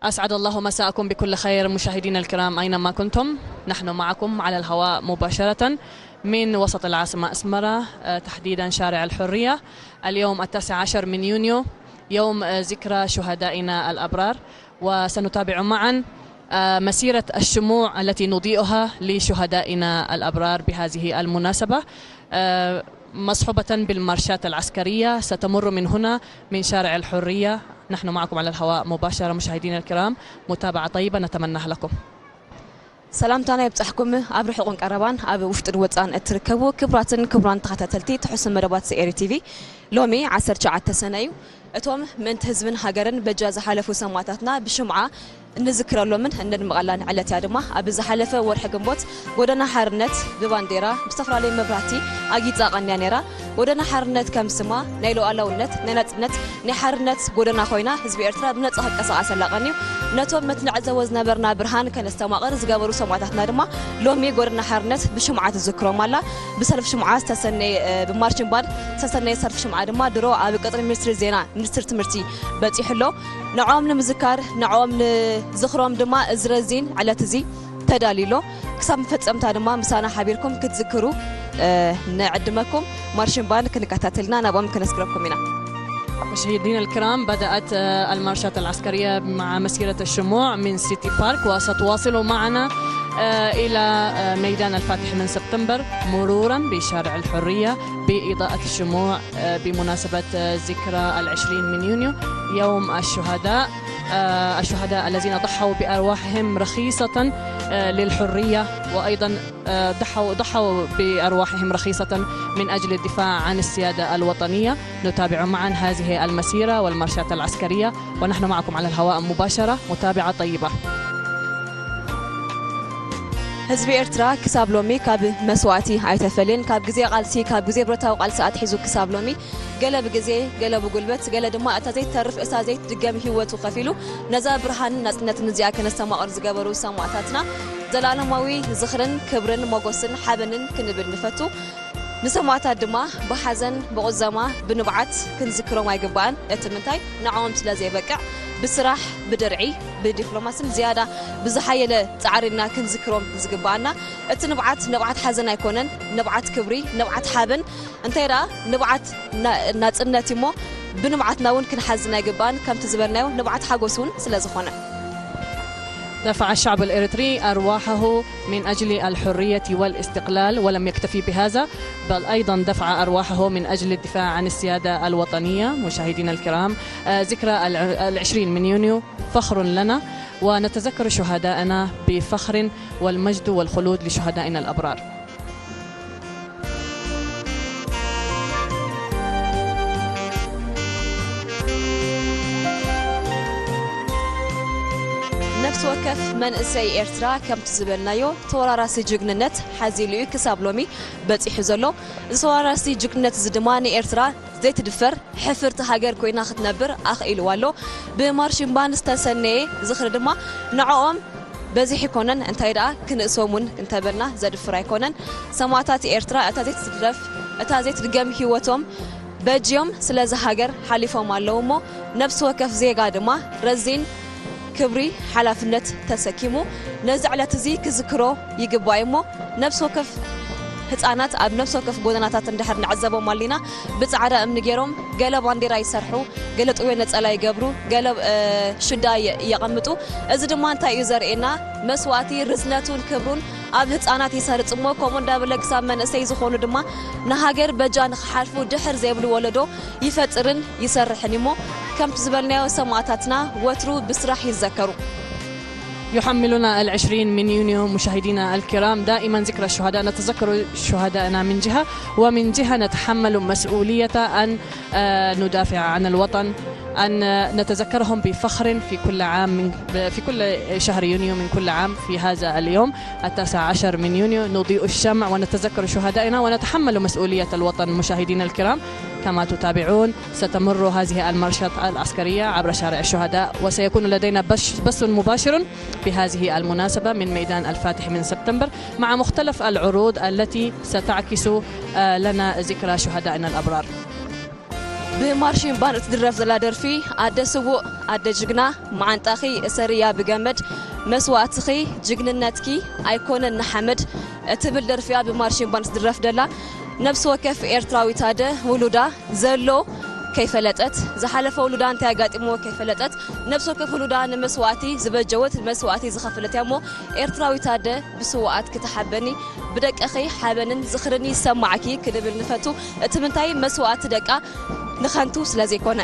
أسعد الله مساءكم بكل خير مشاهدينا الكرام أينما كنتم. نحن معكم على الهواء مباشرة من وسط العاصمة أسمرة، آه، تحديدا شارع الحرية. اليوم التاسع عشر من يونيو، يوم، آه، ذكرى شهدائنا الأبرار، وسنتابع معا، آه، مسيرة الشموع التي نضيئها لشهدائنا الأبرار بهذه المناسبة، آه، مصحوبة بالمارشات العسكرية ستمر من هنا من شارع الحرية. نحن معكم على الهواء مباشرة مشاهدينا الكرام، متابعة طيبة نتمناها لكم. ሰላምታና ይብጻሕኩም ኣብ ርሑቕን ቀረባን ኣብ ውሽጥን ወጻን እትርከቡ ክቡራትን ክቡራን ተኸታተልቲ ትሕሱ መደባት ኤሪ ቲቪ። ሎሚ ዓሰርተ ትሽዓተ ሰነ እዩ። እቶም ምእንቲ ህዝብን ሃገርን በጃ ዝሓለፉ ሰማእታትና ብሽምዓ እንዝክረሎምን እነድምቐላን ዕለት እያ ድማ። ኣብ ዝሓለፈ ወርሒ ግንቦት ጎደና ሓርነት ብባንዴራ ብዝተፈላለዩ መብራህቲ ኣጊጻ ቀንያ ነይራ። ጎደና ሓርነት ከም ስማ ናይ ሉዓላውነት፣ ናይ ናጽነት፣ ናይ ሓርነት ጎደና ኮይና ህዝቢ ኤርትራ ብነጻ ክቀሳቐሰላ ቀንዩ። ነቶም መትንዕዘቦ ዝነበርና ብርሃን ከነስተማቕር ዝገበሩ ሰማእታትና ድማ ሎሚ ጎደና ሓርነት ብሽምዓ ትዝክሮም ኣላ። ብሰልፊ ሽምዓ ዝተሰነየ፣ እ፣ ብማርችን ባንድ ዝተሰነየ ሰልፊ ሽምዓ ድማ ድሮ ኣብ ቀጽሪ ሚኒስትሪ ዜና፣ ሚኒስትሪ ትምህርቲ በጺሑ ኣሎ። ንዕኦም ንምዝካር፣ ንዕኦም ንዝኽሮም ድማ እዚ ረዚን ዕለት እዚ ተዳልዩ ኣሎ። ክሳብ መፈጸምታ ድማ ምሳና ሓቢርኩም ክትዝክሩ፣ እ፣ ንዕድመኩም። ማርሽን ባንድ ክንከታተልና ናብኦም ክነስግረኩም ኢና። مشاهدينا الكرام، بدأت، آه، المارشات العسكرية مع مسيرة الشموع من سيتي بارك، وستواصل معنا، آه، إلى، آه، ميدان الفاتح من سبتمبر، مرورا بشارع الحرية بإضاءة الشموع، آه، بمناسبة، آه، ذكرى العشرين من يونيو، يوم الشهداء، آه، الشهداء الذين ضحوا بأرواحهم رخيصة، آه، للحرية، وأيضا، آه، ضحوا، ضحوا بأرواحهم رخيصة من أجل الدفاع عن السيادة الوطنية. نتابع معا هذه المسيرة والمارشات العسكرية، ونحن معكم على الهواء مباشرة. متابعة طيبة. ህዝቢ ኤርትራ ክሳብ ሎሚ ካብ መስዋእቲ ኣይተፈልየን። ካብ ግዜ ቃልሲ፣ ካብ ግዜ ብረታዊ ቃልሲ ኣትሒዙ ክሳብ ሎሚ ገለ ብግዜ፣ ገለ ብጉልበት፣ ገለ ድማ እታ ዘይተርፍ፣ እታ ዘይትድገም ህይወቱ ከፊሉ ነዛ ብርሃንን ናጽነትን እዚኣ ከነስተማቕር ዝገበሩ ሰማእታትና ዘላለማዊ ዝኽርን ክብርን ሞጎስን ሓበንን ክንብል ንፈቱ። ንሰማእታት ድማ ብሓዘን፣ ብቑዘማ፣ ብንብዓት ክንዝክሮም ኣይግባእን። እቲ ምንታይ ንዕኦም ስለ ዘይበቅዕ ብስራሕ፣ ብድርዒ፣ ብዲፕሎማስን ዝያዳ ብዝሓየለ ጻዕሪ ኢና ክንዝክሮም ዝግባኣና። እቲ ንብዓት ንብዓት ሓዘን ኣይኮነን፣ ንብዓት ክብሪ፣ ንብዓት ሓበን፣ እንታይ ደኣ ንብዓት ና-፣ ናጽነት እሞ ብንብዓትና እውን ክንሓዝን ኣይግባእን። ከምቲ ዝበልናዮ ንብዓት ሓጎስ እውን ስለ ዝኾነ። دفع الشعب الإريتري أرواحه من أجل الحرية والاستقلال، ولم يكتفي بهذا، بل أيضا دفع أرواحه من أجل الدفاع عن السيادة الوطنية. مشاهدينا الكرام، آه، ذكرى الع-، العشرين من يونيو فخر لنا، ونتذكر شهداءنا بفخر، والمجد والخلود لشهدائنا الأبرار. ነፍሲ ወከፍ መንእሰይ ኤርትራ ከምቲ ዝበልናዮ ተወራራሲ ጅግንነት ሓዚሉ እዩ ክሳብ ሎሚ በጺሑ ዘሎ። እዚ ተወራራሲ ጅግንነት እዚ ድማ ንኤርትራ ዘይትድፈር ሕፍርቲ ሃገር ኮይና ክትነብር ኣኽኢልዋ ኣሎ። ብማርሽን ባንድ ዝተሰነየ ዝኽሪ ድማ ንዕኦም በዚሕ ይኮነን፣ እንታይ ደኣ ክንእሶም እውን እንተበልና ዘድፍር ኣይኮነን። ሰማእታት ኤርትራ እታ ዘይትትረፍ፣ እታ ዘይትድገም ህይወቶም በጅዮም ስለዚ ሃገር ሓሊፎም ኣለዉ እሞ፣ ነፍሲ ወከፍ ዜጋ ድማ ረዚን ክብሪ፣ ሓላፍነት ተሰኪሙ ነዚ ዕለት እዚ ክዝክሮ ይግባእ እሞ፣ ነፍሲ ወከፍ ህጻናት ኣብ ነፍሲ ወከፍ ጎደናታት እንድሕር ንዕዘቦም ኣሊና፣ ብጻዕዳ እምኒ ገይሮም ገለ ባንዴራ ይሰርሑ፣ ገለ ጥውዮ ነጸላ ይገብሩ፣ ገለ፣ እ፣ ሽዳ የ-፣ የቐምጡ። እዚ ድማ እንታይ እዩ ዘርእየና? መስዋእቲ፣ ርዝነቱን ክብሩን ኣብ ህጻናት ይሰርጽ እሞ፣ ከምኡ እንዳበለ ክሳብ መንእሰይ ዝኾኑ ድማ ንሃገር በጃ ንኽሓልፉ ድሕር ዘይብሉ ወለዶ ይፈጥርን ይሰርሕን እሞ፣ ከምቲ ዝበልናዮ ሰማእታትና ወትሩ ብስራሕ ይዘከሩ። يحملنا العشرين من يونيو مشاهدينا الكرام دائما ذكرى الشهداء، نتذكر شهداءنا من جهة، ومن جهة نتحمل مسؤولية أن، آه، ندافع عن الوطن، أن نتذكرهم بفخر في كل عام من، في كل شهر يونيو من كل عام. في هذا اليوم التاسع عشر من يونيو نضيء الشمع ونتذكر شهدائنا ونتحمل مسؤولية الوطن. مشاهدينا الكرام، كما تتابعون، ستمر هذه المارشات العسكرية عبر شارع الشهداء، وسيكون لدينا بش-، بث مباشر بهذه المناسبة من ميدان الفاتح من سبتمبر، مع مختلف العروض التي ستعكس، آه، لنا ذكرى شهدائنا الأبرار. ብማርሺን ባንድ እትድረፍ ዘላ ደርፊ ኣደ ስዉእ ኣደ ጅግና፣ መዓንጣኺ እሰርያ ብገመድ፣ መስዋእትኺ ጅግንነትኪ ኣይኮነን ንሓመድ እትብል ደርፊያ ብማርሺን ባንድ እትድረፍ ደላ። ነፍሲ ወከፍ ኤርትራዊት ኣደ ውሉዳ ዘሎ ከይፈለጠት፣ ዝሓለፈ ውሉዳ እንታይ ኣጋጢምዎ ከይፈለጠት፣ ነፍሲ ወከፍ ውሉዳ ንመስዋእቲ ዝበጀወት፣ መስዋእቲ ዝኸፈለት እያ እሞ፣ ኤርትራዊት ኣደ ብስውኣት ክትሓበኒ፣ ብደቅኺ ሓበንን ዝኽርን ይሰማዕኪ ክንብል ንፈቱ። እቲ ምንታይ መስዋእቲ ደቃ ንኸንቱ ስለ ዘይኮነ።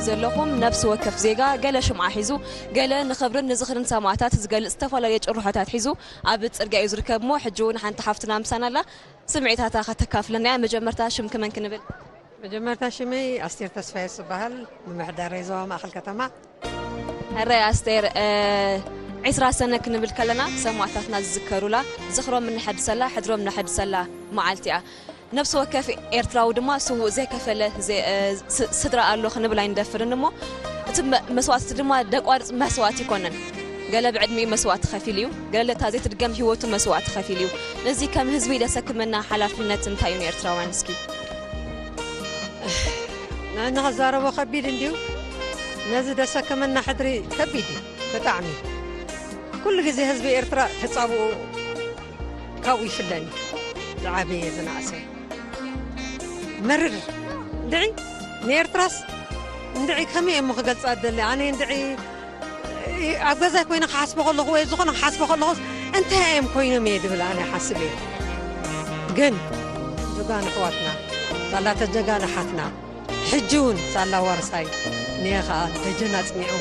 ዘለኹም ነፍሲ ወከፍ ዜጋ ገለ ሽምዓ ሒዙ፣ ገለ ንኽብርን ንዝኽርን ሰማእታት ዝገልጽ ዝተፈላለየ ጭርሖታት ሒዙ ኣብ ጽርግያ እዩ ዝርከብ እሞ፣ ሕጂ እውን ሓንቲ ሓፍትና ምሳና ኣላ። ስምዒታታ ከተካፍለና እያ። መጀመርታ ሽምኪ መን ክንብል? መጀመርታ ሽመይ ኣስቴር ተስፋዬ ዝበሃል፣ ምምሕዳር ዞባ ማእኸል ከተማ። ሕራይ ኣስቴር፣ እ፣ ዕስራ ሰነ ክንብል ከለና ሰማእታትና ዝዝከሩላ፣ ዝኽሮም እነሐድሰላ፣ ሕድሮም እነሐድሰላ መዓልቲ እያ። ነፍሲ ወከፍ ኤርትራዊ ድማ ስዉእ ዘይከፈለ ዘ-፣ እ፣ ስ-፣ ስድራ ኣሎ ክንብል ኣይንደፍርን እሞ፣ እቲ መ-፣ መስዋእቲ ድማ ደቋርጽ መስዋእቲ ኣይኮነን። ገለ ብዕድሚኡ መስዋእቲ ከፊሉ እዩ፣ ገለ እታ ዘይትድገም ህይወቱ መስዋእቲ ከፊሉ እዩ። ነዚ ከም ህዝቢ ደሰክመና ሓላፍነት እንታይ እዩ ንኤርትራውያን እስኪ? ንዕና ክዛረቦ ከቢድ እንድዩ። ነዚ ደሰከመና ሕድሪ ከቢድ እዩ ብጣዕሚ። ኩሉ ግዜ ህዝቢ ኤርትራ ተጻብኡ ካብኡ ይፍለን እዩ። ዝዓበየ ዝነኣሰ መርር እንድዒ ንኤርትራስ እንድዒ ከመይ እየ እሞ ክገልጻ ደሊ ኣነ እንድዒ ኣብ ገዛይ ኮይነ ክሓስቦ ከለኹ ወይ ዝኾነ ክሓስቦ ከለኹስ እንታይ እዮም ኮይኖም እየ ድብል ኣነ ሓስብ እየ። ግን ጀጋኑ ኣሕዋትና ሳላተ ጀጋኑ ሓትና ሕጂ እውን ሳላ ዋርሳይ ንየ ኸኣ ደጀን ኣጽኒዑ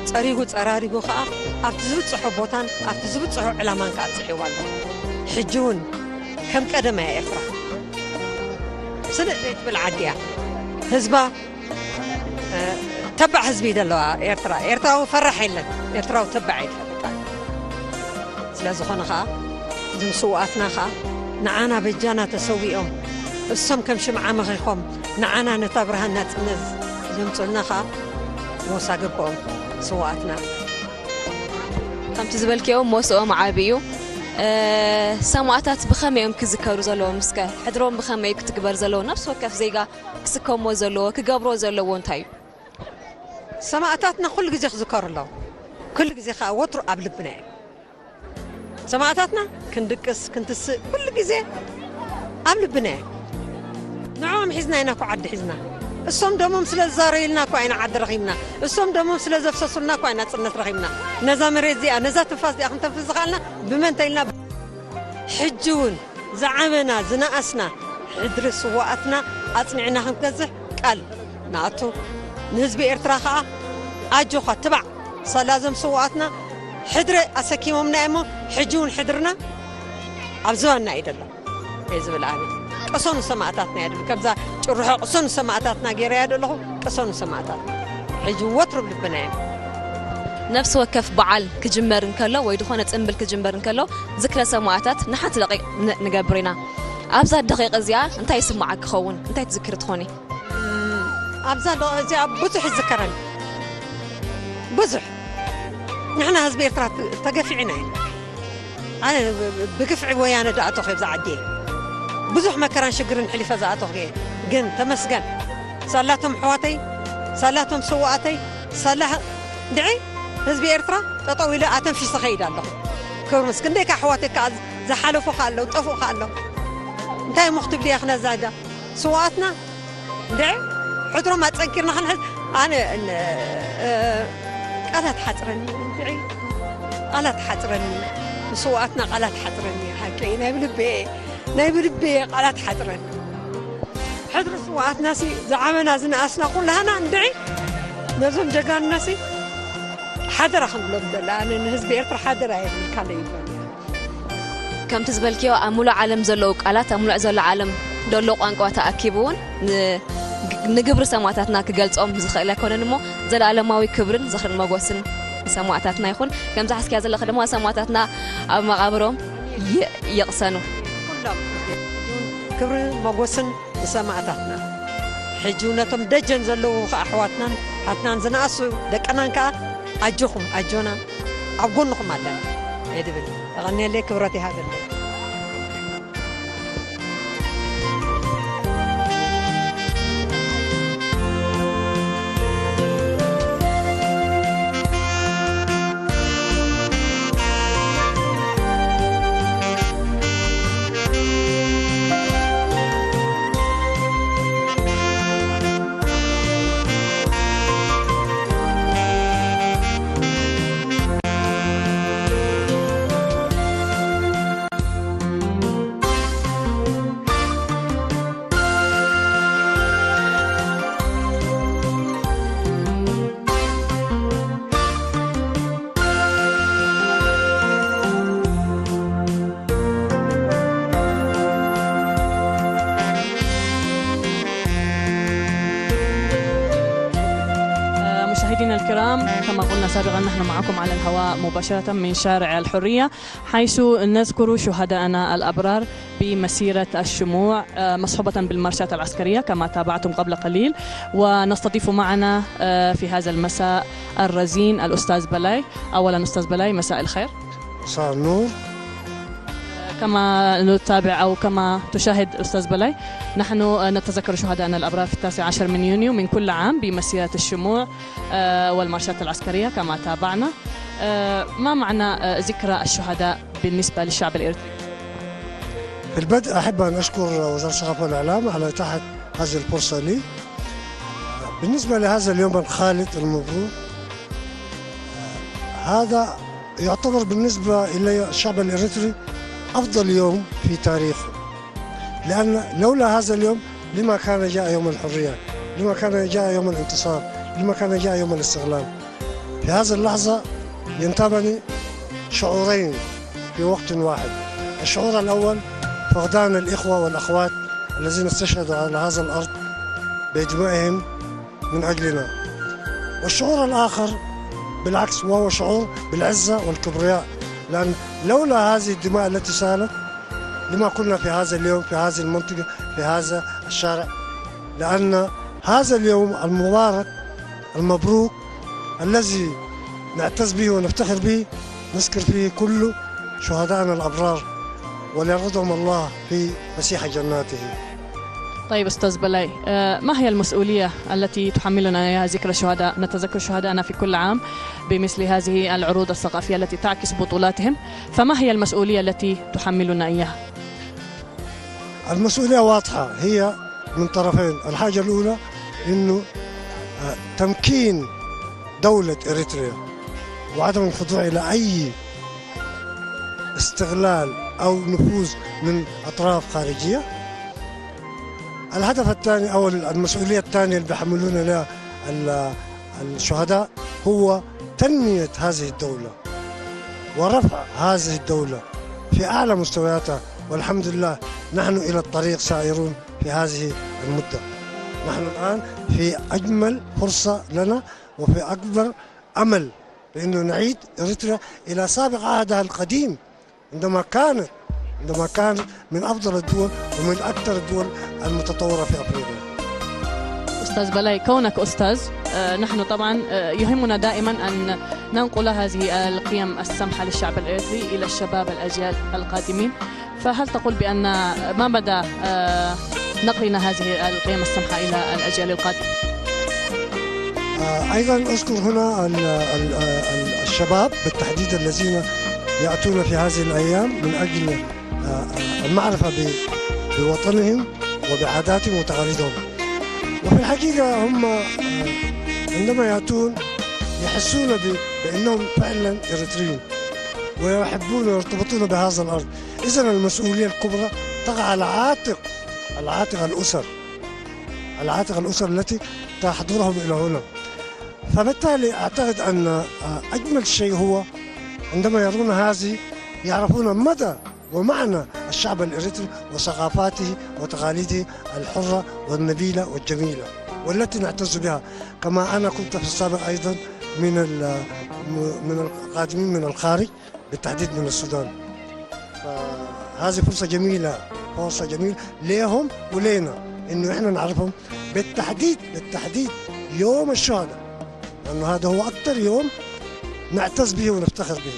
ጸሪጉ ጸራሪጉ ኸኣ ኣብቲ ዝብጽሖ ቦታን ኣብቲ ዝብጽሖ ዕላማን ከኣ ኣብጽሕዋ ኣሎ። ሕጂ እውን ከም ቀደም እያ ኤርትራ። ስልእ ዘይትብል ዓዲ እያ። ህዝባ ተባዕ ህዝቢ እዩ ዘለዋ ኤርትራ። ኤርትራዊ ፈራሕ የለን። ኤርትራዊ ተባዕ እዩ ዝፈልጣ። ስለ ዝኾነ ኸኣ እዞም ስውኣትና ኸኣ ንዓና በጃና ተሰዊኦም እሶም ከም ሽምዓ መኺኾም ንዓና ነታ ብርሃን ናጽነት ዘምጹልና ኸኣ ሞሳ ግብኦም ስውኣትና። ከምቲ ዝበልክዮ ሞስኦም ዓቢ እዩ። እ፣ ሰማእታት ብኸመይ እዮም ክዝከሩ ዘለዎም? እስከ ሕድሮም ብኸመይ እዩ ክትግበር ዘለዎ? ነፍሲ ወከፍ ዜጋ ክስከሞ ዘለዎ፣ ክገብሮ ዘለዎ እንታይ እዩ? ሰማእታትና ኩሉ ግዜ ክዝከሩ ኣለዎም። ኩሉ ግዜ ኸኣ ወትሩ ኣብ ልብና እዮም። ሰማእታትና ክንድቅስ፣ ክንትስእ ኩሉ ግዜ ኣብ ልብና እዮም። ንዕኦም ሒዝና ኢና እኮ ዓዲ ሒዝና። እሶም ደሞም ስለ ዝዛረዩልና እኮ ኢና ዓዲ ረኺብና። እሶም ደሞም ስለ ዘፍሰሱልና እኮ ኢና ጽነት ረኺብና። ነዛ መሬት እዚኣ፣ ነዛ ትንፋስ እዚኣ ክንተንፍስ ዝኸኣልና ብመን ተኢልና? ሕጂ እውን ዝዓበና ዝነኣስና ሕድሪ ስውኣትና ኣጽኒዕና ክንገዝሕ ቃል ንኣቱ። ንህዝቢ ኤርትራ ኸኣ ኣጆኻ ትባዕ። ሳላ እዞም ስውኣትና ሕድሪ ኣሰኪሞምና እሞ ሕጂ እውን ሕድርና ኣብ ዝባንና እዩ ዘሎ እየ ዝብል ኣነ። ቅሰኑ ሰማእታትና እያ ድብል። ከምዛ ጭርሖ ቅሰኑ ሰማእታትና ገይረያ ዘለኹ ቅሰኑ ሰማእታትና። ሕጂ ወትሩ ኣብ ልብና እዮም። ነፍሲ ወከፍ በዓል ክጅመር እንከሎ ወይ ዝኾነ ጽምብል ክጅመር እንከሎ ዝክረ ሰማእታት ንሓንቲ ደቂቕ ን-፣ ንገብር ኢና። ኣብዛ ደቂቕ እዚኣ እንታይ ይስምዓኪ ክኸውን? እንታይ ትዝክሪ ትኾኒ? ኣብዛ ደቂቕ እዚኣ ብዙሕ ይዝከረኒ። ብዙሕ። ንሕና ህዝቢ ኤርትራ ተ-፣ ተገፊዕና ኢና። ኣነ ብ-፣ ብ-፣ ብግፍዒ ወያነ ደኣ ኣተኹ ኣብዛ ዓዲ እየ። ብዙሕ መከራን ሽግርን ሕሊፈ ዝኣተኹ እየ። ግን ተመስገን። ሳላቶም ኣሕዋተይ፣ ሳላቶም ስውኣተይ፣ ሳላ ድዒ ህዝቢ ኤርትራ ጠጠው ኢለ ኣተንፊሰ ከይድ ኣለኹ። ክብሪ ምስ ክንደይ ከኣ ኣሕዋተይ ከኣ ዝሓለፉ ከኣ ኣለዉ፣ ዝጠፍኡ ከኣ ኣለዉ። እንታይ እሞ ክትብሊ እያ ክነዛዳ? ስውኣትና እንድዒ ሕድሮም ኣጸንኪርና ክንሕዝ ኣነ ን-፣ እ፣ ቃላት ሓጽረኒ እንድዒ ቃላት ሓጽረኒ። ንስውኣትና ቃላት ሓጽረኒ። ሓቀይ ናይ ብልበ ናይ ብልበ ቃላት ሓጽረኒ። ሕድሪ ስውኣትናሲ ዝዓበና ዝነኣስና ኩላህና እንድዒ ነዞም ጀጋኑናሲ ሓደራ ክንብሎም ደላ ኣነ ንህዝቢ ኤርትራ ሓደራ የብል ካልእ ይብሎም። ከምቲ ዝበልክዮ ኣብ ሙሉእ ዓለም ዘለዉ ቃላት ኣብ ሙሉእ ዘሎ ዓለም ዘሎ ቋንቋ ተኣኪቡ እውን ን-፣ ንግብሪ ሰማእታትና ክገልጾም ዝኽእል ኣይኮነን እሞ ዘለኣለማዊ ክብርን ዝኽርን መጎስን ንሰማእታትና ይኹን። ከምዚ ሓስኪያ ዘለኺ ድማ ሰማእታትና ኣብ መቓብሮም ይ-፣ ይቕሰኑ። ኩሎም ክብርን መጎስን ንሰማእታትና። ሕጂ ነቶም ደጀን ዘለዉ ከኣ ኣሕዋትናን ሓትናን ዝነኣሱ ደቅናን ከኣ ኣጆኹም ኣጆና ኣብ ጎንኹም ኣለና እየ ድብል። የቐንየለይ፣ ክብረት ይሃበለይ። الكرام، كما قلنا سابقا، نحن معكم على الهواء مباشرة من شارع الحرية، حيث نذكر شهداءنا الأبرار بمسيرة الشموع، آه، مصحوبة بالمارشات العسكرية كما تابعتم قبل قليل. ونستضيف معنا، آه، في هذا المساء الرزين الأستاذ بلاي. أولا أستاذ بلاي، مساء الخير. مساء النور. كما نتابع أو كما تشاهد أستاذ بلاي، نحن نتذكر شهداءنا الأبرار في التاسع عشر من يونيو من كل عام بمسيرة الشموع، آه، والمارشات العسكرية كما تابعنا. آه، ما معنى، آه، ذكرى الشهداء بالنسبة للشعب الإريتري؟ في البدء أحب أن أشكر وزارة الثقافة والإعلام على إتاحة هذه الفرصة لي. بالنسبة لهذا اليوم الخالد المبروك، هذا يعتبر بالنسبة إلي الشعب الإريتري أفضل يوم في تاريخه، لأن لولا هذا اليوم لما كان جاء يوم الحرية، لما كان جاء يوم الانتصار، لما كان جاء يوم الاستقلال. في هذه اللحظة ينتابني شعورين في وقت واحد. الشعور الأول فقدان الإخوة والأخوات الذين استشهدوا على هذا الأرض بدمائهم من أجلنا، والشعور الآخر بالعكس، وهو شعور بالعزة والكبرياء، لأن لولا هذه الدماء التي سالت لما كنا في هذا اليوم، في هذه المنطقة، في هذا الشارع، لأن هذا اليوم المبارك المبروك الذي نعتز به ونفتخر به، نذكر فيه كل شهدائنا الأبرار، وليرغدهم الله في فسيح جناته. طيب أستاذ بلاي، آه، ما هي المسؤولية التي تحملنا إياها ذكرى الشهداء؟ نتذكر شهداءنا في كل عام بمثل هذه العروض الثقافية التي تعكس بطولاتهم، فما هي المسؤولية التي تحملنا إياها؟ المسؤولية واضحة، هي من طرفين. الحاجة الأولى إنه، آه، تمكين دولة إريتريا وعدم الخضوع إلى أي استغلال أو نفوذ من أطراف خارجية. الهدف الثاني أو المسؤولية الثانية اللي بيحملون لها ال-، الشهداء هو تنمية هذه الدولة ورفع هذه الدولة في أعلى مستوياتها، والحمد لله نحن إلى الطريق سائرون في هذه المدة. نحن الآن في أجمل فرصة لنا وفي أكبر أمل لأنه نعيد إريتريا إلى سابق عهدها القديم، عندما كانت، عندما كانت من أفضل الدول ومن أكثر الدول المتطورة في أفريقيا. أستاذ بلاي، كونك أستاذ، آه، نحن طبعًا، آه، يهمنا دائمًا أن ننقل هذه القيم السمحة للشعب الإريتري إلى الشباب الأجيال القادمين. فهل تقول بأن ما مدى، آه، نقلنا هذه القيم السمحة إلى الأجيال القادمة؟ آه، أيضًا أذكر هنا ال-، ال-، ال-، الشباب بالتحديد الذين يأتون في هذه الأيام من أجل، آه، آه، المعرفة ب-، بوطنهم وبعاداتهم وتقاليدهم. وفي الحقيقة هم، آه، عندما يأتون يحسون ب-، بأنهم فعلًا إريتريين، ويحبون ويرتبطون بهذا الأرض. إذن المسؤولية الكبرى تقع على عاتق، على عاتق الأسر، على عاتق الأسر التي تحضرهم إلى هنا. فبالتالي أعتقد أن، آه، أجمل شيء هو عندما يرون هذه، يعرفون مدى ومعنى الشعب الإريتري وثقافاته وتقاليده الحرة والنبيلة والجميلة، والتي نعتز بها. كما أنا كنت في السابق أيضًا من ال-، من القادمين من الخارج، بالتحديد من السودان. فهذه فرصة جميلة، فرصة جميلة ليهم ولينا، إنه إحنا نعرفهم بالتحديد، بالتحديد يوم الشهداء، لأنه هذا هو أكثر يوم نعتز به ونفتخر به.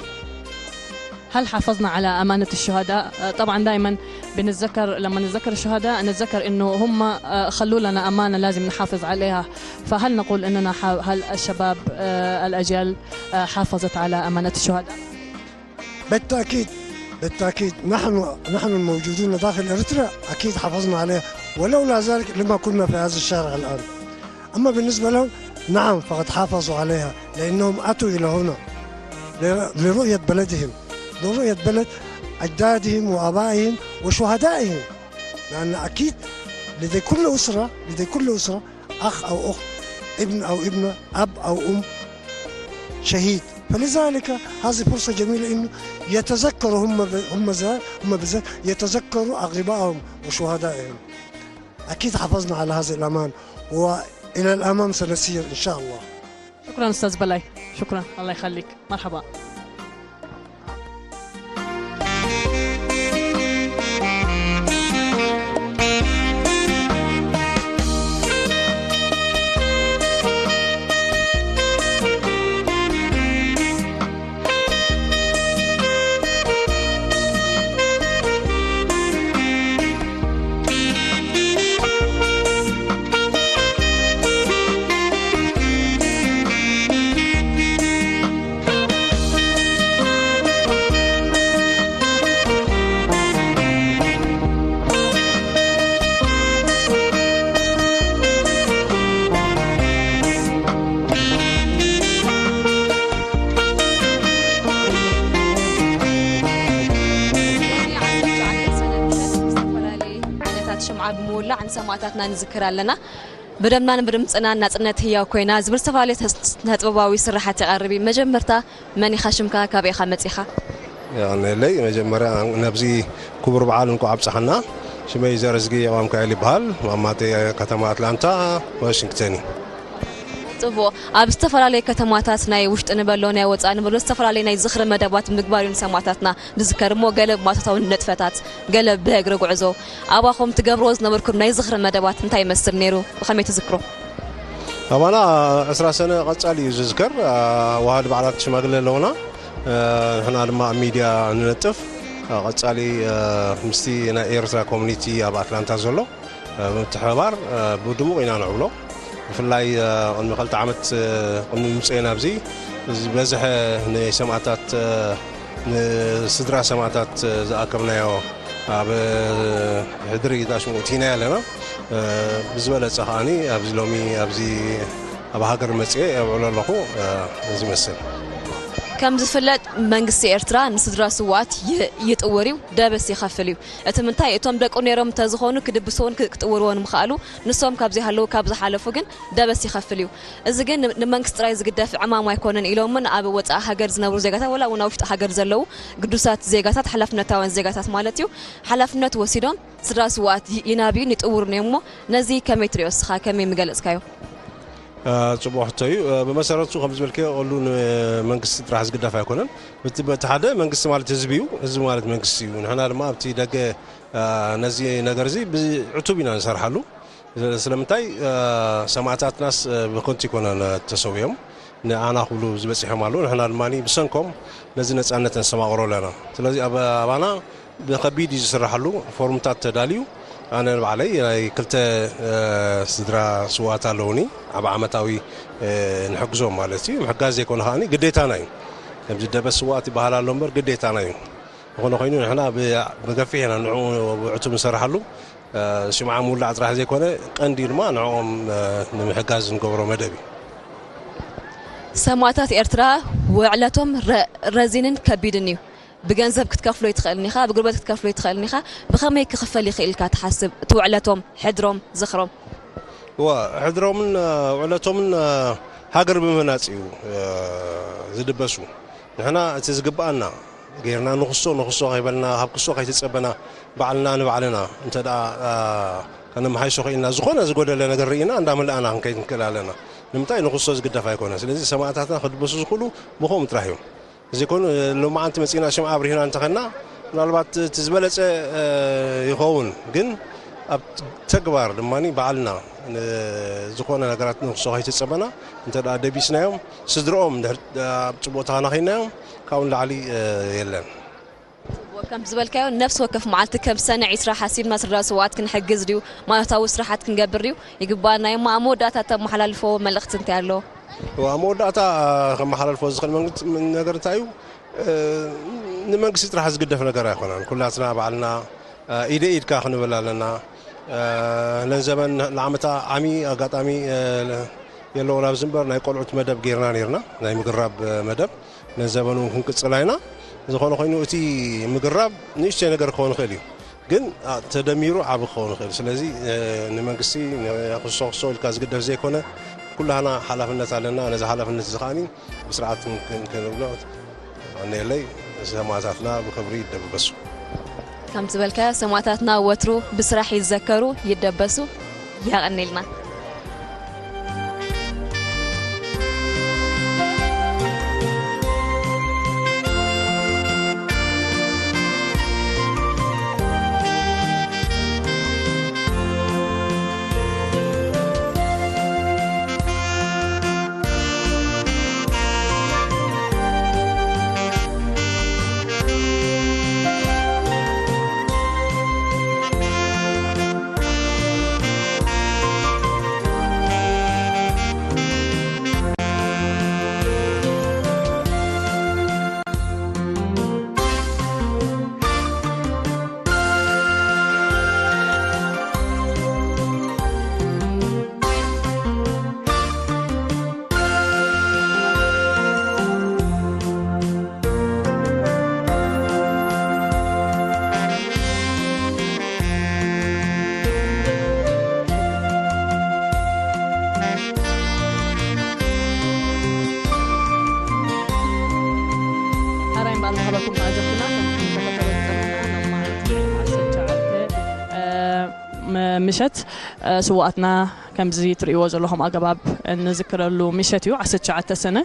هل حافظنا على أمانة الشهداء؟ آه، طبعًا دائمًا بنتذكر، لما نتذكر الشهداء نتذكر إنه هم، آه، خلوا لنا أمانة لازم نحافظ عليها. فهل نقول إننا ح-، هل الشباب، آه، الأجيال، آه، حافظت على أمانة الشهداء؟ بالتأكيد، بالتأكيد. نحن، نحن الموجودون داخل إريتريا أكيد حافظنا عليها، ولولا ذلك لما كنا في هذا الشارع الآن. أما بالنسبة لهم، نعم، فقد حافظوا عليها، لأنهم أتوا إلى هنا ل-، لرؤية بلدهم، لرؤية بلد أجدادهم وآبائهم وشهدائهم، لأن أكيد لدى كل أسرة، لدى كل أسرة أخ أو أخت، ابن أو ابنة، أب أو أم شهيد. فلذلك هذه فرصة جميلة إنه يتذكروا هم ب-، هم ذا-، هم بالذات يتذكروا أقربائهم وشهدائهم. أكيد حافظنا على هذه الأمان، وإلى الأمام سنسير إن شاء الله. شكرا أستاذ بلاي، شكرا، الله يخليك، مرحبا. ሎሚ ዓሰርተ ትሽዓተ ሰነ ምሸት ብዝተፈላለየ ዓይነታት ሽምዓ ብምውላዕ ንሰማእታትና ንዝክር ኣለና። ብደምናን ብድምፅናን ናፅነት ህያው ኮይና ዝብል ዝተፈላለዩ ስነ ጥበባዊ ስራሓት የቐርብ እዩ። መጀመርታ መን ኢኻ? ሽምካ ካበይ ኢኻ መፂኻ? የቐንየለይ። መጀመርያ ነብዚ ክቡር በዓል እንኳዕ ኣብፀሐና። ሽመይ ዘርዝጊ የማም ካይል ይበሃል። ማማተ ከተማ ኣትላንታ ዋሽንግተን እዩ። ፅቡቕ። ኣብ ዝተፈላለዩ ከተማታት ናይ ውሽጢ ንበሎ ናይ ወፃኢ ንበሎ ዝተፈላለዩ ናይ ዝኽሪ መደባት ምግባር እዩ ንሰማእታትና ንዝከር እሞ ገለ ብማቶታዊ ንጥፈታት ገለ ብእግሪ ጉዕዞ ኣባኹም ትገብርዎ ዝነበርኩም ናይ ዝኽሪ መደባት እንታይ ይመስል ነይሩ? ብኸመይ ትዝክሮ? ኣባና ዕስራ ሰነ ቀጻሊ እዩ ዝዝከር። ዋሃዲ በዓላት ሽማግለ ኣለውና። ንሕና ድማ ኣብ ሚድያ ንነጥፍ። ቀጻሊ ምስቲ ናይ ኤርትራ ኮሚኒቲ ኣብ ኣትላንታ ዘሎ ብምትሕብባር ብድሙቕ ኢና ነዕብሎ። ብፍላይ ቅድሚ ክልተ ዓመት ቅድሚ ምምፀኤና ኣብዚ ዝበዝሐ ንሰማእታት ንስድራ ሰማእታት ዝኣከብናዮ ኣብ ሕድሪ ዳሽሙ እቲና ኣለና። ብዝበለፀ ከዓኒ ኣብዚ ሎሚ ኣብዚ ኣብ ሃገር መፅኤ ኣብዕሎ ኣለኹ። እዚ መስል ከም ዝፍለጥ መንግስቲ ኤርትራ ንስድራ ስዋት ይጥውር እዩ፣ ደበስ ይኸፍል እዩ። እቲ ምንታይ እቶም ደቁ ነይሮም እንተዝኾኑ ክድብስዎን ክጥውርዎን ምኽኣሉ፣ ንሶም ካብ ዘይሃለዉ ካብ ዝሓለፉ ግን ደበስ ይኸፍል እዩ። እዚ ግን ንመንግስቲ ጥራይ ዝግደፍ ዕማም ኣይኮነን ኢሎምን ኣብ ወፃኢ ሃገር ዝነብሩ ዜጋታት ወላ እውን ኣብ ውሽጢ ሃገር ዘለዉ ግዱሳት ዜጋታት ሓላፍነታውያን ዜጋታት ማለት እዩ ሓላፍነት ወሲዶም ስድራ ስውኣት ይናብዩን ይጥውሩን እዮም እሞ ነዚ ከመይ ትሪኦ እስኻ ከመይ ምገለፅካዮ? ፅቡቅ ሕቶ እዩ። ብመሰረቱ ከም ዝበልከዮ ሉ ንመንግስቲ ጥራሕ ዝግደፍ ኣይኮነን። በቲ ሓደ መንግስቲ ማለት ህዝቢ እዩ፣ ህዝቢ ማለት መንግስቲ እዩ። ንሕና ድማ ኣብቲ ደገ ነዚ ነገር እዚ ብዕቱብ ኢና ንሰርሓሉ። ስለምንታይ ሰማእታትናስ ብከንቱ ይኮነ ተሰዊኦም ንኣና ክብሉ ዝበፂሖም ኣለዉ። ንሕና ድማ ብሰንኮም ነዚ ነፃነት ነስተማቕሮ ኣለና። ስለዚ ኣባና ብከቢድ እዩ ዝስራሓሉ። ፎርምታት ተዳልዩ ኣነ ንባዕለይ ናይ ክልተ ስድራ ስዋት ኣለውኒ ኣብ ዓመታዊ ንሕግዞም ማለት እዩ። ምሕጋዝ ዘይኮነ ከዓኒ ግዴታና እዩ። ከምዚ ደበስ ስዋት ይበሃል ኣሎ እምበር ግዴታና እዩ። ዝኾነ ኮይኑ ንሕና ብገፊሕ ኢና ንዕኡ ብዕቱብ ንሰርሓሉ። ሽምዓ ምውላዕ ጥራሕ ዘይኮነ ቀንዲ ድማ ንዕኦም ንምሕጋዝ ንገብሮ መደብ እዩ። ሰማእታት ኤርትራ ውዕለቶም ረዚንን ከቢድን እዩ። ብገንዘብ ክትከፍሎ ይትኽእልን ኢኻ፣ ብጉልበት ክትከፍሎ ይትኽእልን ኢኻ። ብኸመይ ክኽፈል ይኽእል ኢልካ ትሓስብ? እቲ ውዕለቶም፣ ሕድሮም፣ ዝኽሮም። እዋ ሕድሮምን ውዕለቶምን ሃገር ብምህናፅ እዩ ዝድበሱ። ንሕና እቲ ዝግብኣና ጌርና ንኽሶ ንኽሶ ከይበልና ካብ ክሶ ከይተፀበና ባዕልና ንባዕልና እንተ ደኣ ከነመሓይሾ ኽኢልና ዝኾነ ዝጎደለ ነገር ርኢና እንዳመላእና ክንከይድ ንክእል ኣለና። ንምንታይ ንኽሶ ዝግደፍ ኣይኮነ። ስለዚ ሰማእታትና ክድበሱ ዝኽእሉ ብኸምኡ ጥራሕ እዮም። ዘይኮኑ ሎማዓንቲ መፂና ሽምዓ ኣብሪህና እንተኸና ምናልባት እቲ ዝበለፀ ይኸውን ግን ኣብ ተግባር ድማ ባዕልና ዝኾነ ነገራት ንኽሶ ከይተፀበና እንተ ደኣ ደቢስናዮም ስድርኦም ኣብ ፅቡቅ ተኸናኺናዮም ካብኡ ንላዕሊ የለን። ከም ዝበልካዮ ነፍሲ ወከፍ መዓልቲ ከም ሰነ ዒስራ ሓሲብና ስድራ ስውኣት ክንሕግዝ ድዩ ማለታዊ ስራሓት ክንገብር ድዩ ይግባኣና እዩ። ኣብ መወዳእታ ተመሓላልፎ መልእኽቲ እንታይ ኣሎ? ኣብ መወዳእታ ከመሓላልፎ ዝኽእል ነገር እንታይ እዩ? ንመንግስቲ ጥራሕ ዝግደፍ ነገር ኣይኮነን። ኩላትና ባዕልና ኢደ ኢድካ ክንብል ኣለና። ነን ዘበን ንዓመታ ዓሚ ኣጋጣሚ የለውን ኣብዚ እምበር ናይ ቆልዑት መደብ ጌርና ነርና ናይ ምግራብ መደብ ነን ዘበን እውን ክንቅፅላ ኢና። ዝኾነ ኮይኑ እቲ ምግራብ ንእሽተይ ነገር ክኸውን ይኽእል እዩ ግን ተደሚሩ ዓቢ ክኸውን ይኽእል። ስለዚ ንመንግስቲ ክሶ ክሶ ኢልካ ዝግደፍ ዘይኮነ ኩላህና ሓላፍነት ኣለና። ነዚ ሓላፍነት እዚ ከዓኒ ብስርዓት ክንብሎ ኣነየለይ ሰማእታትና ብክብሪ ይደበሱ። ከም ዝበልካዮ ሰማእታትና ወትሩ ብስራሕ ይዘከሩ ይደበሱ። ያቐኒልና። ኣዘክርና ከም ዝተፈጠረ ዝጸንሐና ሎማዓንቲ ዓሰርተ ትሽዓተ፣ እ፣ ም-፣ ምሸት፣ እ፣ ስውኣትና ከምዚ ትርእይዎ ዘለኹም ኣገባብ እንዝክረሉ ምሸት እዩ። ዓሰርተ ትሽዓተ ሰነ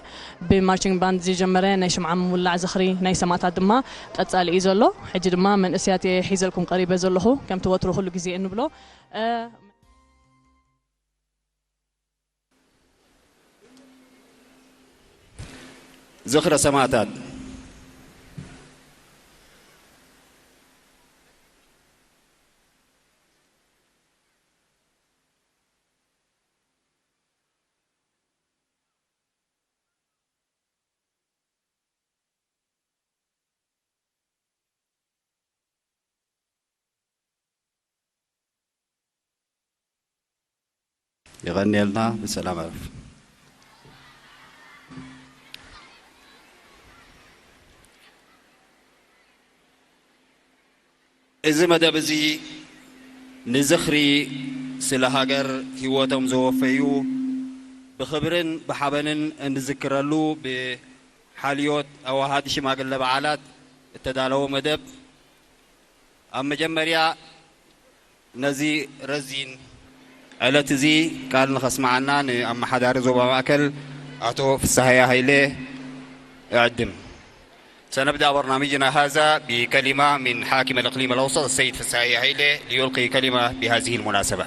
ብማርቺንግ ባንድ ዝጀመረ ናይ ሽምዓ ምውላዕ ዝኽሪ ናይ ሰማእታት ድማ ቀጻሊ እዩ ዘሎ። ሕጂ ድማ መንእሰያት እየ ሒዘልኩም ቀሪበ ዘለኹ። ከምቲ ወትሩ ኩሉ ግዜ እንብሎ፣ እ፣ ዝኽረ ሰማእታት። የቐንየልና። ብሰላም ዕረፍ። እዚ መደብ እዚ ንዝኽሪ ስለ ሃገር ህይወቶም ዘወፈዩ ብኽብርን ብሓበንን እንዝክረሉ ብሓልዮት ኣዋሃዲ ሽማግለ በዓላት እተዳለወ መደብ። ኣብ መጀመርያ ነዚ ረዚን ዕለት እዚ ቃል ንኸስምዓና ንኣመሓዳሪ ዞባ ማእከል ኣቶ ፍስሃየ ሃይለ እዕድም። سنبدأ برنامجنا هذا بكلمة من حاكم الإقليم الأوسط السيد فساي هيلي ليلقي كلمة بهذه المناسبة.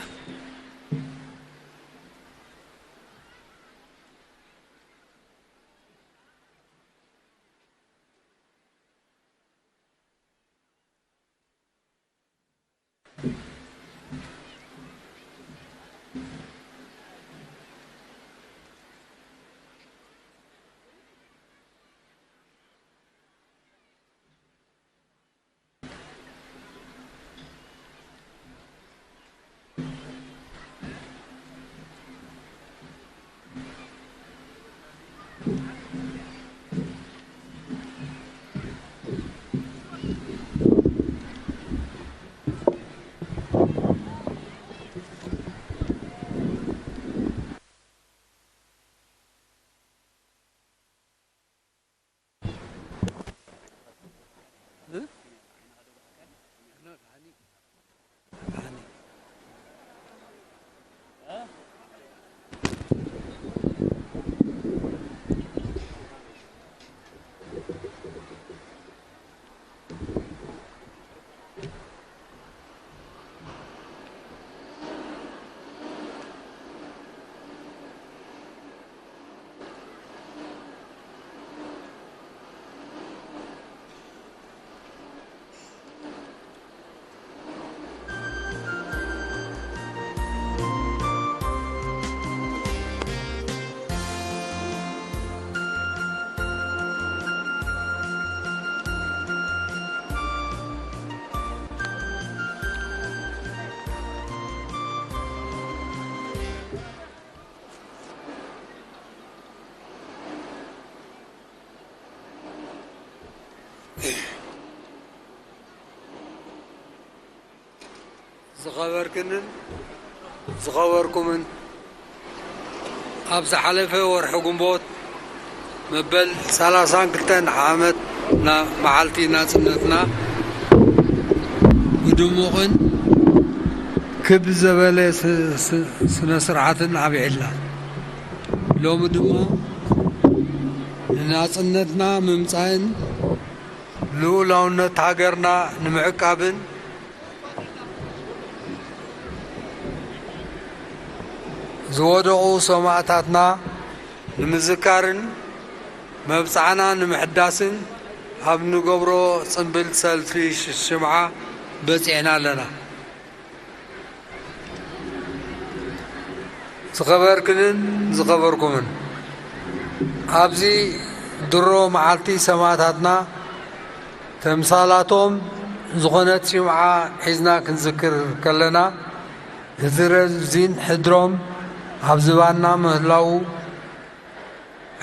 ዝኸበርክንን ዝኸበርኩምን፣ ኣብ ዝሓለፈ ወርሒ ግንቦት መበል ሰላሳን ክልተን ዓመት ና-፣ መዓልቲ ናጽነትና ብድሙቕን ክብ ዘበለ ስ-፣ ስ-፣ ስነ ስርዓትን ኣብዒልና። ሎሚ ድማ ንናጽነትና ምምጻእን ልኡላውነት ሃገርና ንምዕቃብን ዝወደቑ ሰማእታትና ንምዝካርን መብጽዓና ንምሕዳስን ኣብ ንገብሮ ጽምብል ሰልፊ ሽ-፣ ሽምዓ በጺሕና ኣለና። ዝኸበርክንን ዝኸበርኩምን፣ ኣብዚ ድሮ መዓልቲ ሰማእታትና ተምሳላቶም ዝኾነት ሽምዓ ሒዝና ክንዝክር ከለና፣ እቲ ረዚን ሕድሮም ኣብ ዝባንና ምህላዉ፣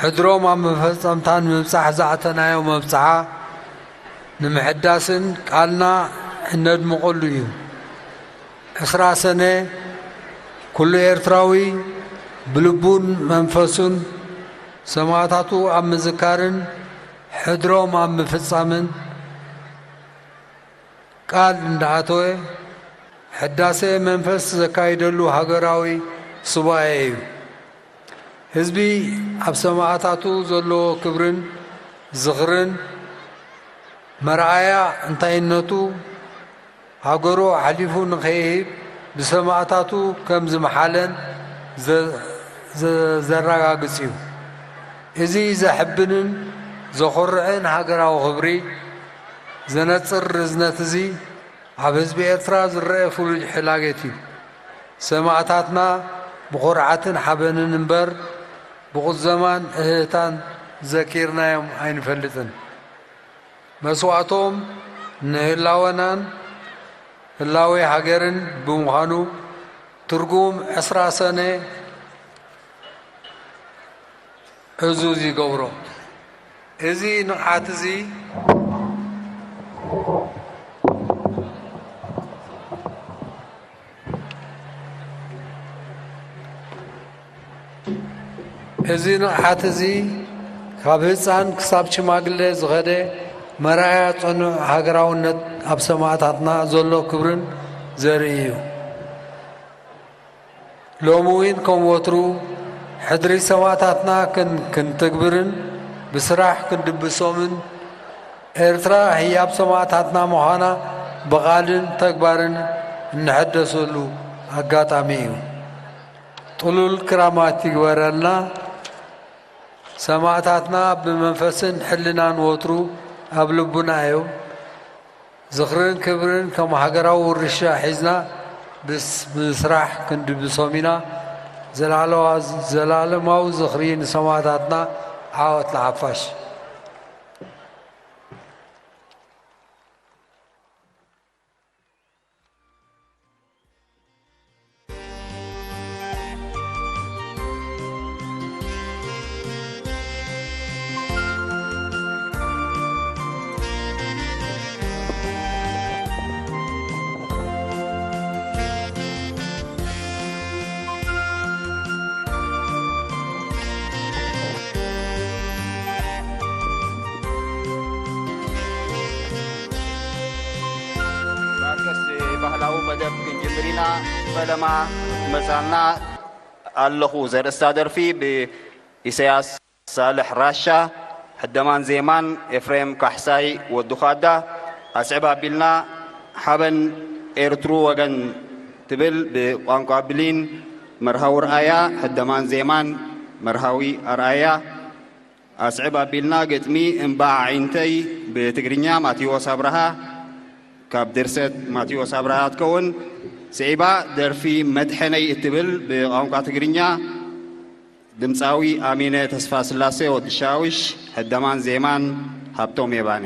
ሕድሮም ኣብ መፈጸምታ ንምብጻሕ ዝኣተናዮ መብጽዓ ንምሕዳስን ቃልና እነድምቐሉ እዩ። ዕስራ ሰነ፣ ኩሉ ኤርትራዊ ብልቡን መንፈሱን ሰማእታቱ ኣብ ምዝካርን ዕድሮም ኣብ ምፍጻምን ቃል እንዳኣተወ ሕዳሴ መንፈስ ዘካይደሉ ሃገራዊ ሱባኤ እዩ። ህዝቢ ኣብ ሰማእታቱ ዘለዎ ክብርን ዝኽርን መርኣያ እንታይነቱ ሃገሩ ኣሕሊፉ ንኸይህብ ብሰማእታቱ ከም ዝመሓለን ዘ-፣ ዘ-፣ ዘረጋግጽ እዩ። እዚ ዘሕብንን ዘኹርዕን ሃገራዊ ክብሪ ዘነጽር ርዝነት እዚ ኣብ ህዝቢ ኤርትራ ዝረአ ፍሉይ ሕላጌት እዩ። ሰማእታትና ብኹርዓትን ሓበንን እምበር ብቁዘማን እህህታን ዘኪርናዮም ኣይንፈልጥን። መስዋእቶም ንህላወናን ህላዌ ሃገርን ብምዃኑ፣ ትርጉም ዕስራ ሰነ ዕዙዝ ይገብሮ። እዚ ንቕሓት እዚ፣ እዚ ንቕሓት እዚ ካብ ህጻን ክሳብ ሽማግለ ዝኸደ መርኣያ ጽኑዕ ሃገራውነት፣ ኣብ ሰማእታትና ዘሎ ክብርን ዘርኢ እዩ። ሎሚ እውን ከም ወትሩ ሕድሪ ሰማእታትና ክን-፣ ክንትግብርን ብስራሕ ክንድብሶምን ኤርትራ ህያብ ሰማእታትና ምዃና ብቓልን ተግባርን እንሕደሰሉ ኣጋጣሚ እዩ። ጥሉል ክራማት ይግበረልና። ሰማእታትና ብመንፈስን ሕልናን ወትሩ ኣብ ልቡና እዮም። ዝኽርን ክብርን ከም ሃገራዊ ውርሻ ሒዝና ብስ-፣ ብስራሕ ክንድብሶም ኢና። ዘላለዋ-፣ ዘላለማዊ ዝኽሪ ንሰማእታትና። ዓወት ንሓፋሽ። ማርከስ፣ ባህላዊ መደብ ክንጅምር ኢና። ፈለማ መጻልና ኣለኹ ዘርእስታ ደርፊ ብኢሳያስ ሳልሕ ራሻ፣ ሕደማን ዜማን ኤፍሬም ካሕሳይ ወዲ ዃዳ። ኣስዕብ ኣቢልና ሓበን ኤርትሩ ወገን ትብል ብቋንቋ ብሊን መርሃዊ ርኣያ፣ ሕደማን ዜማን መርሃዊ ኣርኣያ። ኣስዕብ ኣቢልና ግጥሚ እምባ ኣዒንተይ ብትግርኛ ማቴዎስ ኣብርሃ፣ ካብ ድርሰት ማቴዎስ ኣብርሃ ትከውን። ስዒባ ደርፊ መድሐነይ እትብል ብቋንቋ ትግርኛ ድምፃዊ ኣሚነ ተስፋስላሴ ወዲ ሻውሽ፣ ሕደማን ዜማን ሃብቶም የባነ።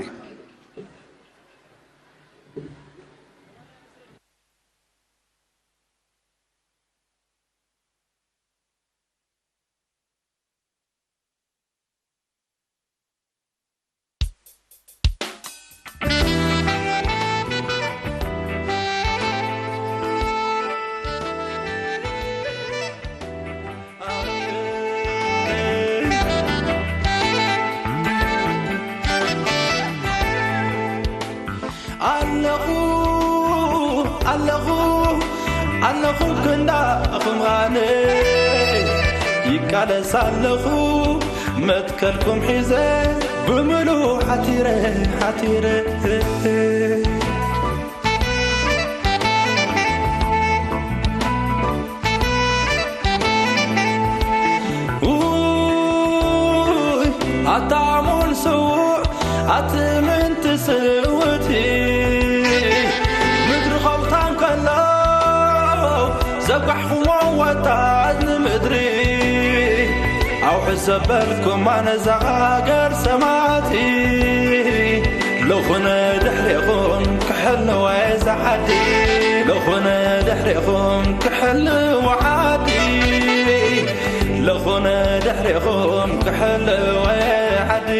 ኣለኹ፣ ኣለኹ፣ ኣለኹ ክንዳኹም ኣነ ይቃለስ ኣለኹ፣ መትከልኩም ሒዘ ብምሉእ ሓቲረ፣ ሓቲረ። ውይ፣ ኣታ ኣሞን ስዉእ፣ ኣቲ ምንቲ ስውእቲ፣ ምድሪ ኸውታ እንከሎ፣ ዘጓሕኹሞ ወጣት ንምድሪ፣ ኣውሕስ ዘበልኩማ ነዛ ሃገር ሰማእቲ። ልኹን ድሕሪኹም ክሕልወ እዛ ዓዲ፣ ልኹን ድሕሪኹም ክሕልወ ዓዲ፣ ልኹን ድሕሪኹም ክሕልወ ዓዲ።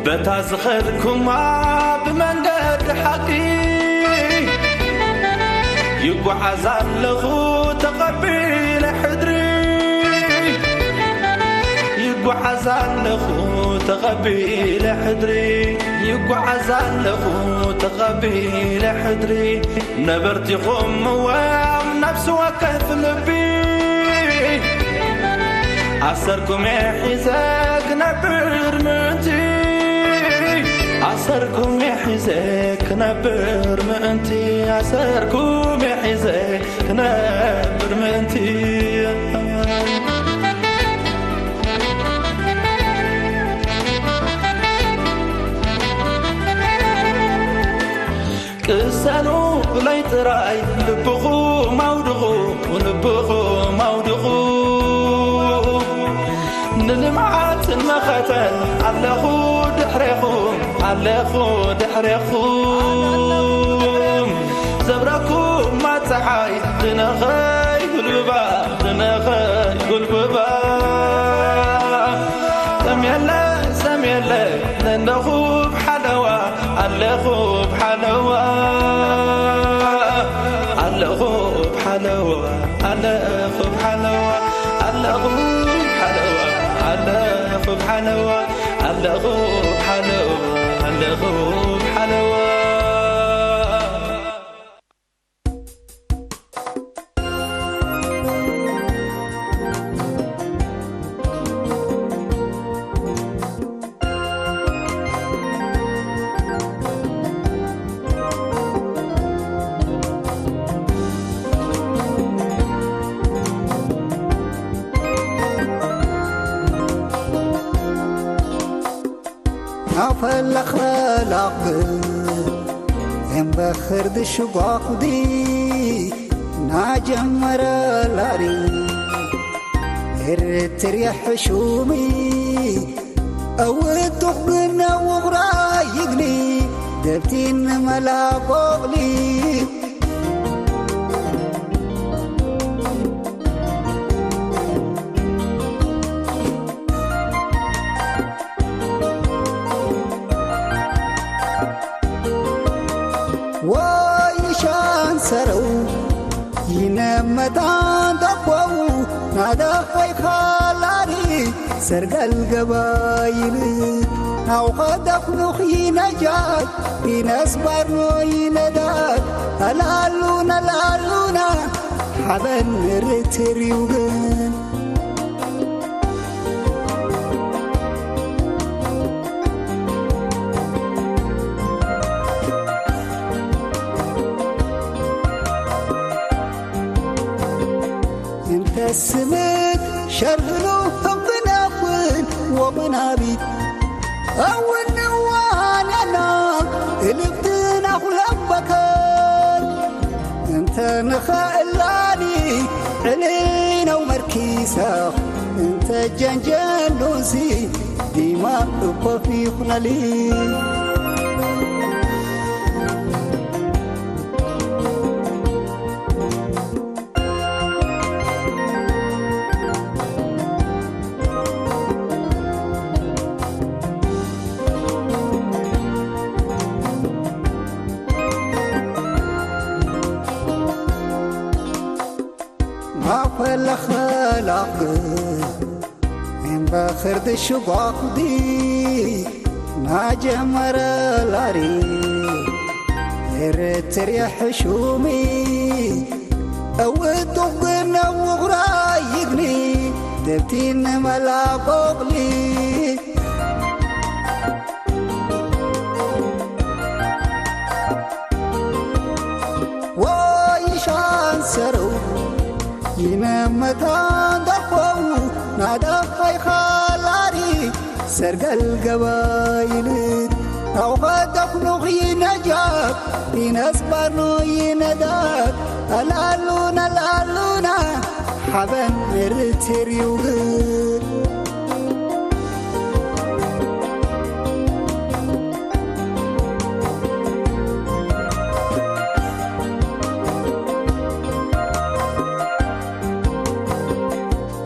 በታ ዝኸድኩማ ብመንገዲ ሓቂ ይጓዓዝ ኣለኹ ተቐቢለ ይጓዓዝ ኣለኹ ተቐቢለ ሕድሪ፣ ይጓዓዝ ኣለኹ ተቐቢለ ሕድሪ። ነበርቲኹም ምዋም ነፍሲ ወከፍ ልቢ፣ ኣሰርኩም ሒዘ ክነብር ምእንቲ፣ ኣሰርኩም ሒዘ ክነብር ምእንቲ፣ ኣሰርኩም ሒዘ ክነብር ምእንቲ። ቅሰኑ ብለይ ጥራይ ልብኹም ኣውድኹ፣ ልብኹም ኣውድኹ። ንልምዓትን መኸተን ኣለኹ ድሕሬኹም፣ ኣለኹ ድሕሬኹም። ዘብረኩማ ጸሓይ ድነኸይ ጉልብባ፣ ድነኸይ ጉልብባ። ሰም የለ፣ ሰም የለ፣ ነንደኹ ብሓለዋ፣ ኣለኹ ብሓለዋ፣ ኣለኹ ብሓለዋ፣ ኣለኹ ብሓለዋ፣ ኣለኹ ብሓለዋ፣ ኣለኹ ብሓለዋ፣ ኣለኹ ብሓለዋ፣ ኣለኹ ብሓለዋ። ናፈለኸላኽ እምበኽር ድሽጓኹዲ ናጀመረ ላሪ ኤርትርያ ሕሹሚ ኣውጡኽ ግነ ውቕራ ይግኒ ደብቲን መላቆቕሊ ወይሻን ሰረው ይነመታን ደኮው ናደኸይ ኻላሪ ሰርገል ገባይል ናውኸ ደኽኑኽ ይነጃት ይነስባርኖ ይነዳት ኣላሉና ላሉና ሓበን ርትር ይውግን እንተ ስምት ሸርህሉ ህንፍነውን ወመናቢት ኣወንዋንያና እልብትና ኩለበከት እንተ ንኸእላኒ ዕልነው መርኪሳ እንተ ጀንጀኑሲ ዲማ እኮፍ ይኹነሊ ማፈለኸላኽ እምበኽር ድሽጓኹዲ ናጀመረ ላሪ ኤርትርያ ሕሹሚ እውጡቕ ግነ ውቕራ ይግኒ ደብቲ ንመላቆቕሊ ወይሻን ሰረው ይነመታን ደኮው ናዳኸይ ኻላሪ ሰርገል ገባይልት ኣውኸ ደፍኑኽ ይነጃት ይነስባርኖ ይነዳት ኣላሉና ኣላሉና ሓበን ርትር ይውግር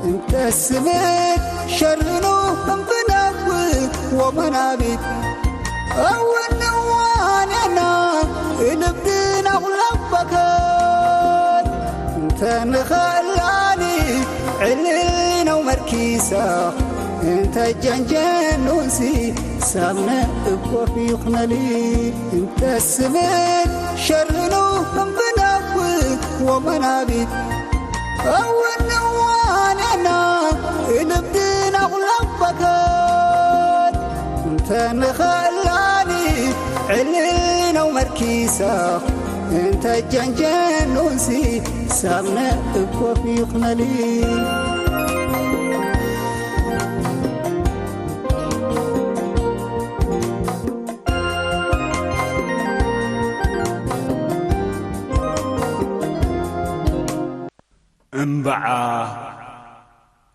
እንተ ስምት ሸርኑ እምብነውት ወመናቢት ኣወንዋንያና እልብድና ኩላበከት እንተ ንኸእላኒ ዕልነው መርኪሳ እንተ ጀንጀኑንሲ ሳምነ እኮፍ ይኽነሊ፣ እንተ ስምን ሸርኑ እምብናዊ ወመናቢት። እወን እዋኔና እልብና ቁላበከት፣ እንተ ንኸእላኒ ዕልል ነው መርኪሳ፣ እንተ ጀንጀኑንሲ ሳምነ እኮፍ ይኽነሊ። እምበዓ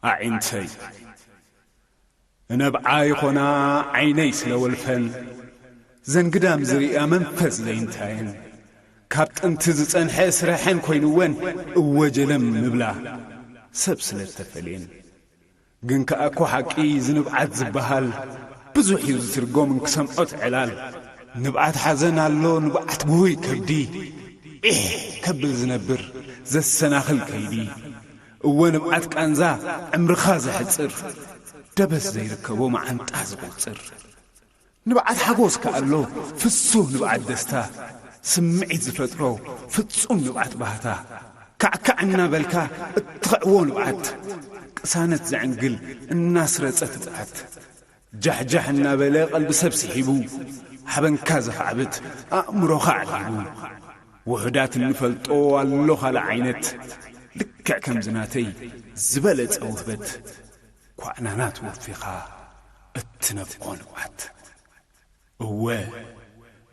ኣዒንተይ እነብዓ ይኾና ዓይነይ ስለ ወልፈን፣ ዘንግዳም ዝርእያ መንፈስ ዘይንታየን፣ ካብ ጥንቲ ዝጸንሐ ስራሐን ኮይንወን እወ ጀለም ምብላ ሰብ ስለ እተፈልየን። ግን ከኣ እኮ ሓቂ እዚ ንብዓት ዝበሃል ብዙሕ እዩ ዝትርጎም እንክሰምዖ ትዕላል። ንብዓት ሓዘን ኣሎ፣ ንብዓት ግሁይ ከብዲ፣ ዒሕ ከብል ዝነብር ዘሰናኽል ከይዲ። እወ ንብዓት ቃንዛ ዕምርኻ ዘሕጽር፣ ደበስ ዘይርከቦ መዓንጣ ዝቑጽር። ንብዓት ሓጎስ ከኣ ኣሎ፣ ፍሱህ ንብዓት ደስታ፣ ስምዒት ዝፈጥሮ ፍጹም ንብዓት ባህታ። ካዕካዕ እናበልካ እትኸዕዎ ንብዓት፣ ቅሳነት ዘዕንግል እናስረጸ ትጽዓት። ጃሕጃሕ እናበለ ቀልቢ ሰብ ስሒቡ፣ ሓበንካ ዘኻዕብት ኣእምሮኻ ዓሊቡ። ውሑዳት እንፈልጦ ኣሎ ካልእ ዓይነት፣ ልክዕ ከምዚ ናተይ ዝበለጸ ውህበት፣ ኳዕናናት ወፊኻ እትነብዖ ንብዓት። እወ፣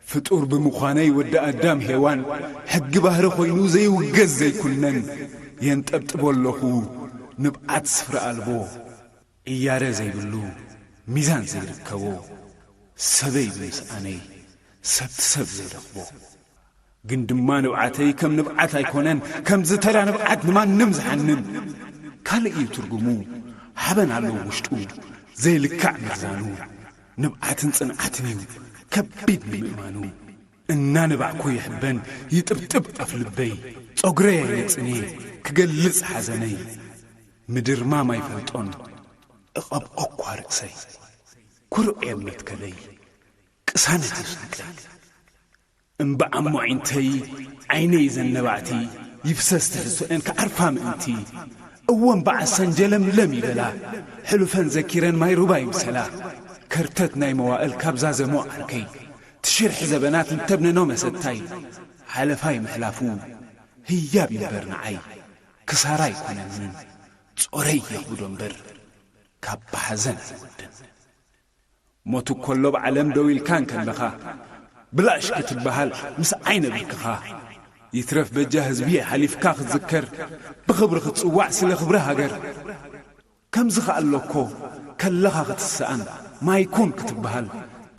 ፍጡር ብምዃነይ ወዲ ኣዳም ሄዋን ሕጊ ባህሪ ኮይኑ ዘይውገዝ ዘይኩነን የንጠብጥቦ ኣለኹ ንብዓት ስፍሪ ኣልቦ፣ ዕያረ ዘይብሉ ሚዛን ዘይርከቦ፣ ሰበይ ብምስኣነይ ሰብቲ ሰብ ዘይረኽቦ። ግን ድማ ንብዓተይ ከም ንብዓት ኣይኮነን፣ ከምዚ ተራ ንብዓት ንማንም ዝሓንን። ካልእ እዩ ትርጉሙ፣ ሓበን ኣለዎ ውሽጡ ዘይልካዕ ምርዛኑ። ንብዓትን ጽንዓትን እዩ ከቢድ ንምእማኑ። እናነባዕኩ ይሕበን ይጥብጥብ ኣፍ ልበይ፣ ጸጉረይ ኣይነጽንየ ክገልጽ ሓዘነይ። ምድርማም ኣይፈልጦን እቐብኦ እኳ ርእሰይ። ኩሩዕ እየ መትከለይ ቅሳነት እዩ ስንቀይ። እምበኣሞ ዒንተይ ዓይነይ ዘነባዕቲ ይፍሰስ ትሕዝቶኤን ክዓርፋ ምእንቲ። እወ እምበዓሰን ጀለምለም ይበላ፣ ሕሉፈን ዘኪረን ማይ ሩባ ይምሰላ። ከርተት ናይ መዋእል ካብ ዛዘሞ ዓርከይ፣ ትሽርሒ ዘበናት እንተብነኖ መሰታይ፣ ሓለፋይ ምሕላፉ ህያብ ይንበር ንዓይ፣ ክሳራ ኣይኮነንን፣ ጾረይ የኽብዶ እምበር፣ ካብ ብሓዘን ኣይወድን። ሞት እኮ ኣሎ ብዓለም ደው ኢልካ እንከለኻ፣ ብላሽ ክትበሃል ምስ ዓይነ ብርክኻ። ይትረፍ በጃ ህዝቢ ሓሊፍካ ክትዝከር፣ ብኽብሪ ክትጽዋዕ ስለ ክብሪ ሃገር። ከምዚ ኸኣ ኣሎ እኮ ከለኻ ክትሰኣን ማይ ኩን ክትበሃል፣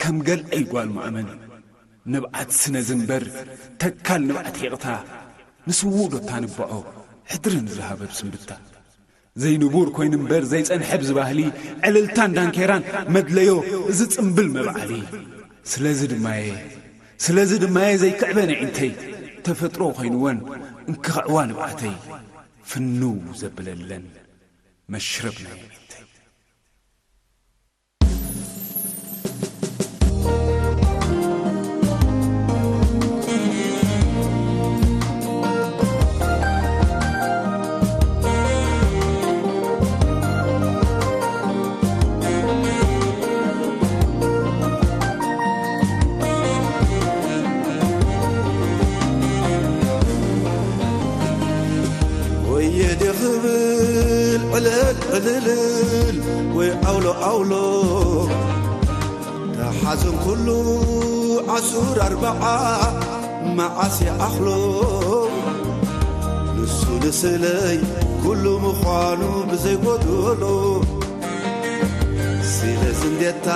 ከም ገልዐይ ጓል ማእመን። ንብዓት ስነ ዝንበር ተካል ንብዓት ሒቕታ፣ ንስዉእ ዶ ታንብዖ ሕድሪ ንዝሃበብ ስንብታ። ዘይንቡር ኮይኑ እምበር ዘይጸንሐ ብዚ ባህሊ፣ ዕልልታን ዳንኬራን መድለዮ እዚ ጽምብል መብዓሊ። ስለዚ ድማየ፣ ስለዚ ድማየ ዘይክዕበን ኣዒንተይ፣ ተፈጥሮ ኮይንወን እንክኽዕዋ ንብዓተይ፣ ፍንው ዘብለለን መሽረብ ናይ ኣዒንተይ። ወየ ደ ክብል ዕልል ዕልልል ወይ ኣውሎ ኣውሎ ተሓዘን ኩሉ ዓሱር ኣርብዓ መዓስ ይኣኽሎ ንሱ ንስለይ ኩሉ ምዃኑ ብዘይጎድሎ ስለዚ እንዴታ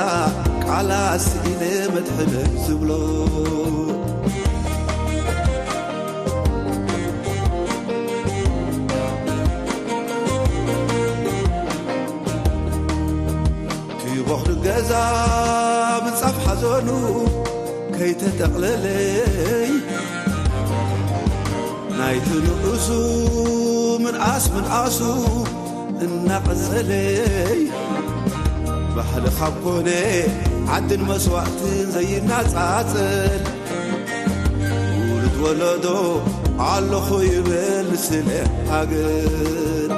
ቃላት ስኢነ መድሕነይ ዝብሎ ኪቦኽሪ ገዛ ምንጻፍ ሓዘኑ ከይተጠቕለለይ ናይቲ ንኡሱ ምንኣስ ምንኣሱ እናቐጸለይ ባህሊ ካብ ኮነ ዓድን መስዋእትን ዘይናጻጸል፣ ውሉድ ወለዶ ኣለኹ ይብል ስለ ሃገር።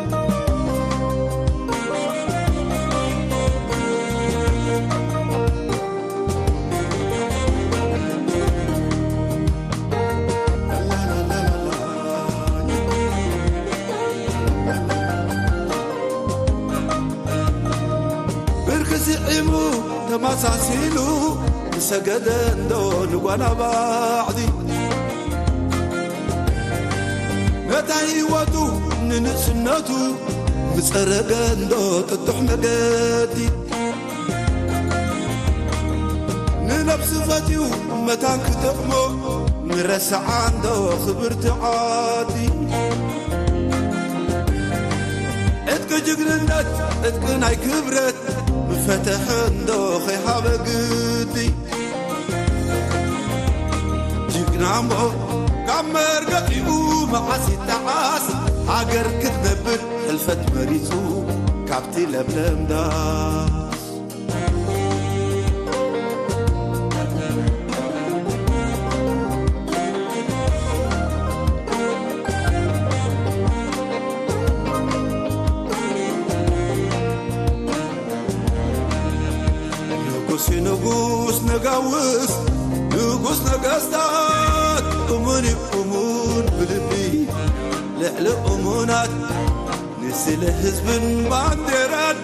ብርኪ ስዒሙ ተመሳሲሉ፣ ዝሰገደ እንዶ ንጓና ባዕዲ፣ ነታ ህይወቱ ንንእስነቱ ዝጸረገ እንዶ ጥጡሕ መገዲ፣ ንነብሲ ፈትዩ መታን ክጥቕሞ፣ ንረስዓ እንዶ ክብርቲ ዓዲ። ዕጥቂ ጅግንነት፣ ዕጥቂ ናይ ክብረት፣ ምፈተሐ እንዶ ከይሃበ ግዲ። ጅግና እሞ ካብ መርገጺኡ መዓስ ይጠዓስ፣ ሃገር ክትነብር ሕልፈት መሪጹ ካብቲ ለምለም ዳስ። ንጉስ ንጉስ ነጋውስ፣ ንጉስ ነገስታት፣ እሙን እዩ እሙን ብልቢ፣ ልዕሊ እሙናት፣ ንስለ ህዝብን ባንዴራን፣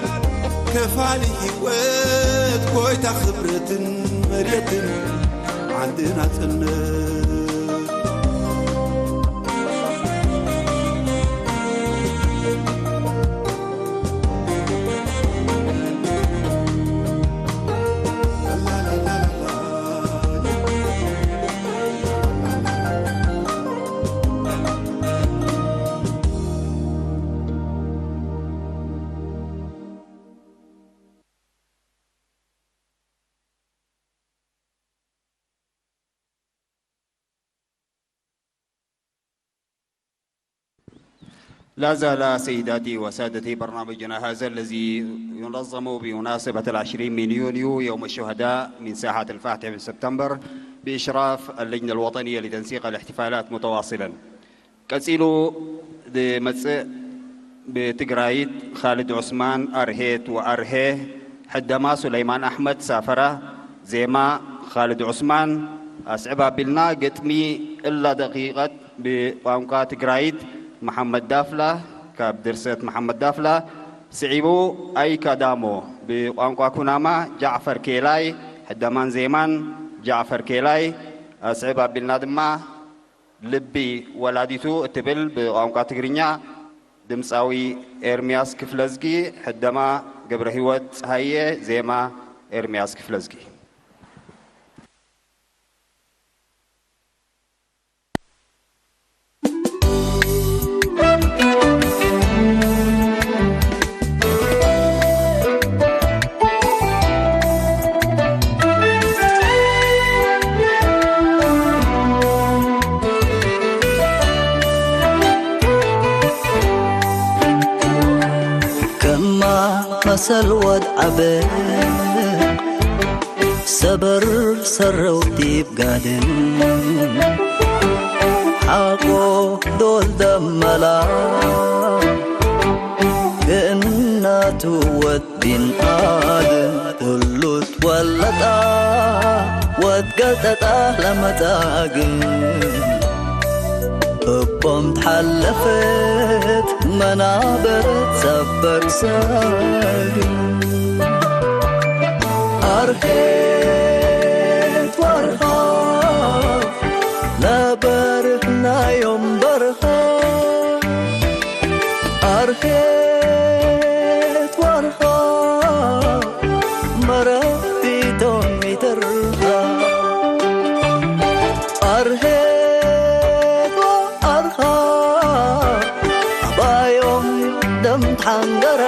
ከፋሊ ህይወት፣ ጎይታ ክብረትን መሬትን፣ ዓንዲ ናጽነት። لا زال سيداتي وسادتي برنامجنا هذا الذي ينظم بمناسبة العشرين من يونيو يوم الشهداء من ساحة الفاتح من سبتمبر بإشراف اللجنة الوطنية لتنسيق الاحتفالات متواصلا. ቀጺሉ ዝመጽእ ብትግራይት ካልድ ዑስማን ኣርሄት ወኣርሄ፣ ሕደማ ሱለይማን ኣሕመድ ሳፈራ፣ ዜማ ካልድ ዑስማን፣ ኣስዕብ ኣቢልና ግጥሚ እላ ደቂቐት ብቋንቋ ትግራይት መሓመድ ዳፍላ፣ ካብ ድርሰት መሓመድ ዳፍላ፣ ስዒቡ ኣይ ካዳሞ ብቋንቋ ኩናማ ጃዕፈር ኬላይ፣ ሕደማን ዜማን ጃዕፈር ኬላይ፣ ኣስዕብ ኣቢልና ድማ ልቢ ወላዲቱ እትብል ብቋንቋ ትግርኛ ድምፃዊ ኤርምያስ ክፍለዝጊ፣ ሕደማ ገብረህይወት ፀሃየ፣ ዜማ ኤርምያስ ክፍለዝጊ። ከማ መሰል ወድ ዓበ ሰበር ሰረውቲ ብጋድን ሓቆ ዶል ደመላ ክእናቱ ወድ ቢንኣድም ኩሉ ትወለጣ ወድ ገልጠጣ ለመጻግም እቦም ተሓለፈት መናበረት ሰበር ሰግም ኣርሄት ዋርኻ ነበርህናዮም በርኻ ኣርሄት ዋርኻ መረቢቶም ይተርኻ ኣርሄት ዋርኻ ኣባዮም ደምት ሓንገራ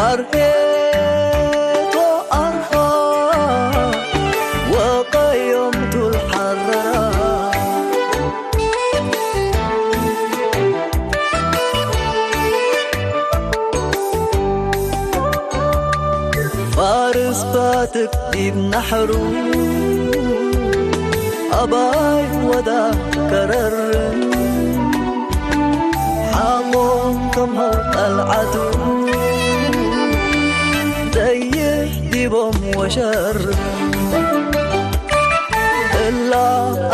ኣርሄቶ ኣርሃ ወቀዮም ቱል ሓረራ ፋትክ ዲብ ናሕሩ ኣባይ ወዳ ከረርን ሓቆም ከምሆ ቀልዓቱ ዘይሕ ዲቦም ወሸር እላ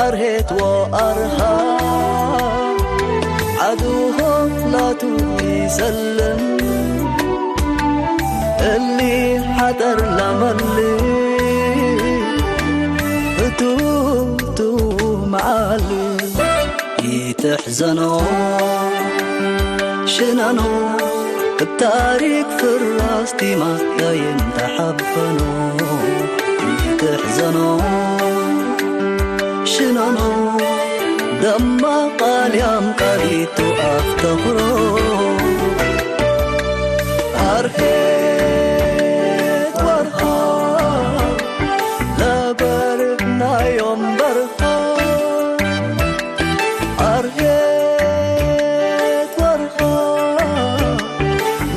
ኣርሄት ወኣርሃ ዓድሆ ላቱ ይሰልም እሊ ሓጠር ላመል እቱቱ መዓል ይትሕዘኖ ሽነኖ እብ ታሪክ ፍራስ ቲማ ዳይም ተሓበኖ ይትሕዘኖ ሽነኖ ደማ ቃልያም ቃሊቱ ኣፍተኽሮ ኣርሄት ወርሃ ለበርናዮም በርሃ ኣርሄት ወርሃ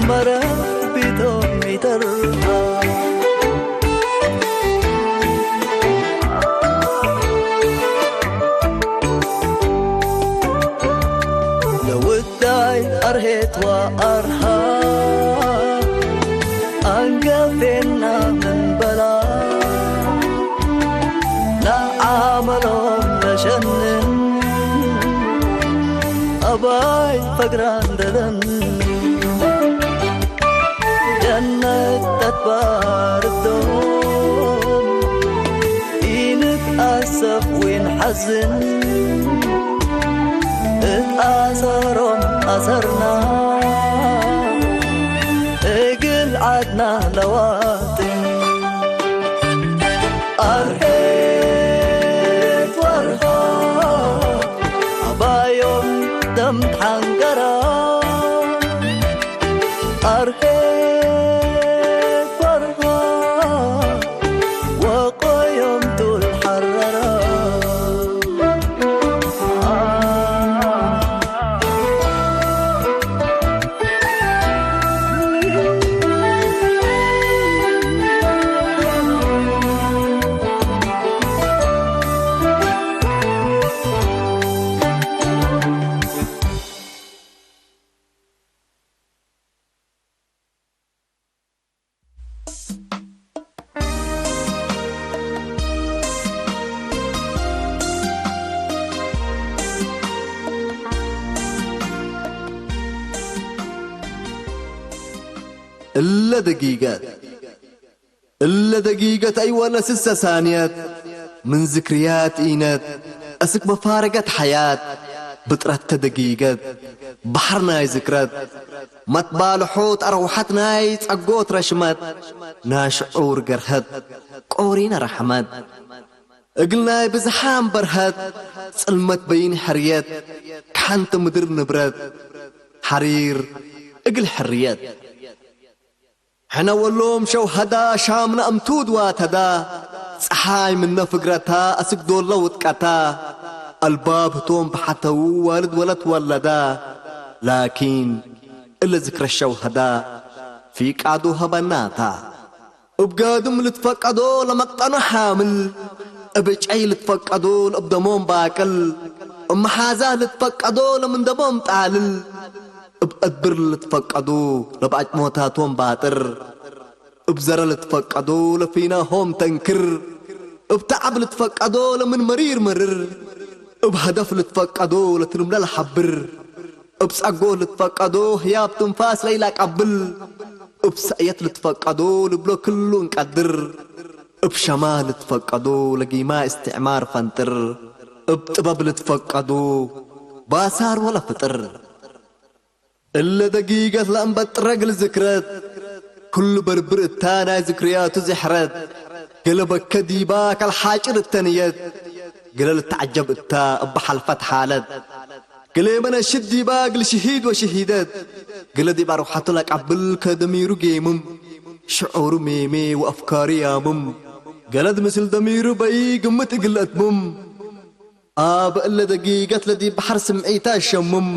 መረቢቶም ይተርሃ ለውዳይ ኣርሄት ወኣርሃ ኣንገፌና ምን በላ ንዓመሎም ነሸንን ኣባይ ፈግራን ደለን ጀነት ተትባርዶም ኢንትኣሰፍ ዊን ሓዝን እትኣሰሮም ኣሰርና እግል ዓድና ለዋጥን ኣርሄት ወርሃ ኣባዮም ደም ሓንገራ ኣርሄት ወርሃ ወቆዮም ቱል ሓረራ እለ ደጊገት እለ ደጊገት ኣይወለ ስሰ ሳንየት ምን ዝክርያት ኢነት እስክ መፋረገት ሓያት ብጥረት ተደጊገት ባሕር ናይ ዝክረት መትባልሖት ኣርዋሓት ናይ ጸጎት ረሽመት ናይ ሽዑር ገርሀት ቆሪነ ረሕመት እግል ናይ ብዝሓም በርሀት ጽልመት በይን ሕርየት ክሓንቲ ምድር ንብረት ሓሪር እግል ሕርየት ሕነ ወሎም ሸውሃዳ ሻምና እምቱድ ዋተዳ ጸሓይ ምነ ፍግረታ ኣስግዶለ ውጥቀታ ኣልባብ ህቶም ብሓተዉ ዋልድ ወለት ወለዳ ላኪን እለ ዝክረ ሸውሃዳ ፊቃዱ ሀበናታ እብ ጋድም ልትፈቀዶ ለመቅጠኖ ሓምል፣ እብ ጨይ ልትፈቀዶ ለእብ ደሞም ባቅል፣ እብ መሓዛ ልትፈቀዶ ለምን ደሞም ጣልል፣ እብ አድብር ልትፈቀዶ ለብአጭሞታቶም ባጥር፣ እብ ዘረ ልትፈቀዶ ለፊናሆም ተንክር፣ እብ ተዐብ ልትፈቀዶ ለምን መሪር መርር፣ እብ ሀደፍ ልትፈቀዶ ለትልምለል ሐብር። እብ ጸጎ ልትፈቀዶ ህያብ ትንፋስ ለኢለቀብል፣ እብ ሰእየት ልትፈቀዶ ልብሎ ክሉ እንቀድር፣ እብ ሸማ ልትፈቀዶ ለጊማ እስትዕማር ፈንጥር፣ እብ ጥበብ ልትፈቀዶ ባሳር ወለ ፍጥር። እለ ደጊገት ለእንበጥረ እግል ዝክረት፣ ክሉ በርብር እታ ናይ ዝክርያቱ ዝሕረት፣ ገለ በከ ዲባ ካልሓጭር እተ ንየት፣ ገለ ልትዐጀብ እታ እበ ሐልፈት ሓለት። ገሌመ ነሽድ ዲባ እግል ሽሂድ ወሽሂደት፣ ገሌ ዲብ አርወሐቱ ለቀብል ከደሚሩ ጌምም፣ ሽዑሩ ሜሜ ወአፍካሩ ያምም፣ ገሌ ምስል ደሚሩ በይ ግምት እግል ለአትምም። አብ እለ ደጊገት ለዲብ በሐር ስምዒታ እሸምም፣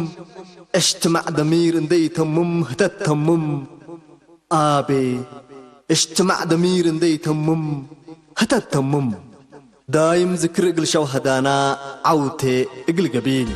እጅትማዕ ደሚር እንዴ ኢተምም ህተት ተምም። አቤ እሽትማዕ ደሚር እንደይተምም ህተት ተምም ዳይም ዝክር እግል ሸውሃዳና ዓውቴ እግል ገቢል።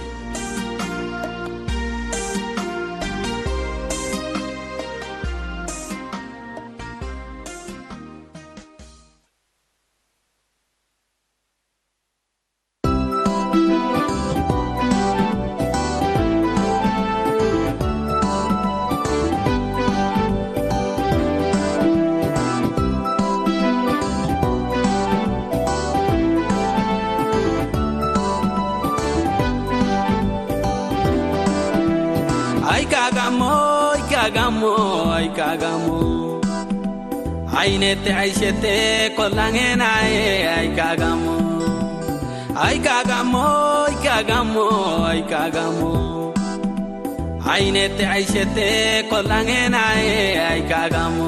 ኣይካጋሞ ኣይካጋሞ ኣይካጋሞ ኣይነቴ ኣይሸቴ ኮላንጌናዬ ኣይካጋሞ ኣይካጋሞ ኣይካጋሞ ኣይካጋሞ ኣይነቴ ኣይሸቴ ኮላንጌናዬ ኣይካጋሞ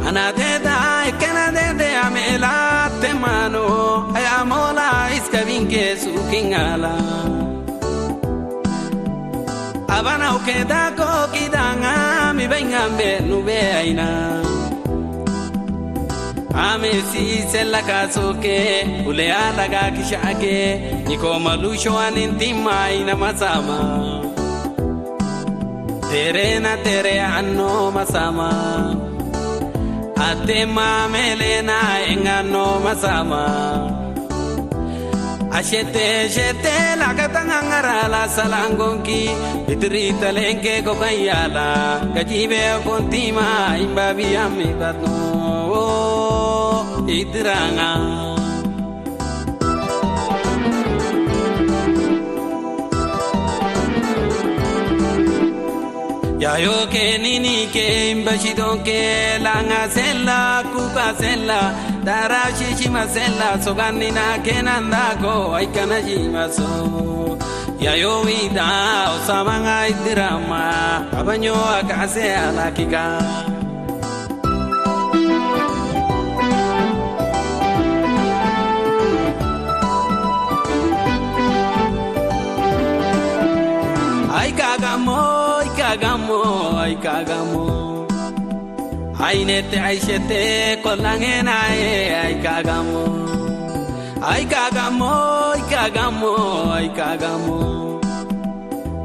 Anadeda ekenadede amela temano ay amola iskabinke sukingala abana ukeda kokidanga mi bengambe nube aina amesi selaka soke ule alaga kishake niko malusho anintima ina masama Terena tere anno masama Atema melena engano masama Ashete shete la katangangara la salangonki Itrita lenke kokayala Kajibe kontima imbabi ami batno Itranga Yayo ke nini ke imbashi donke langa sela kuka sela dara shishima sela soganina kenanda ko aikana shimaso Yayo wida osamanga idirama abanyo akase alakika Ay kagamo, ay kagamo, ay kagamo. Ay nete, ay shete, kolangenae, ay kagamo. Ay kagamo, ay kagamo, ay kagamo.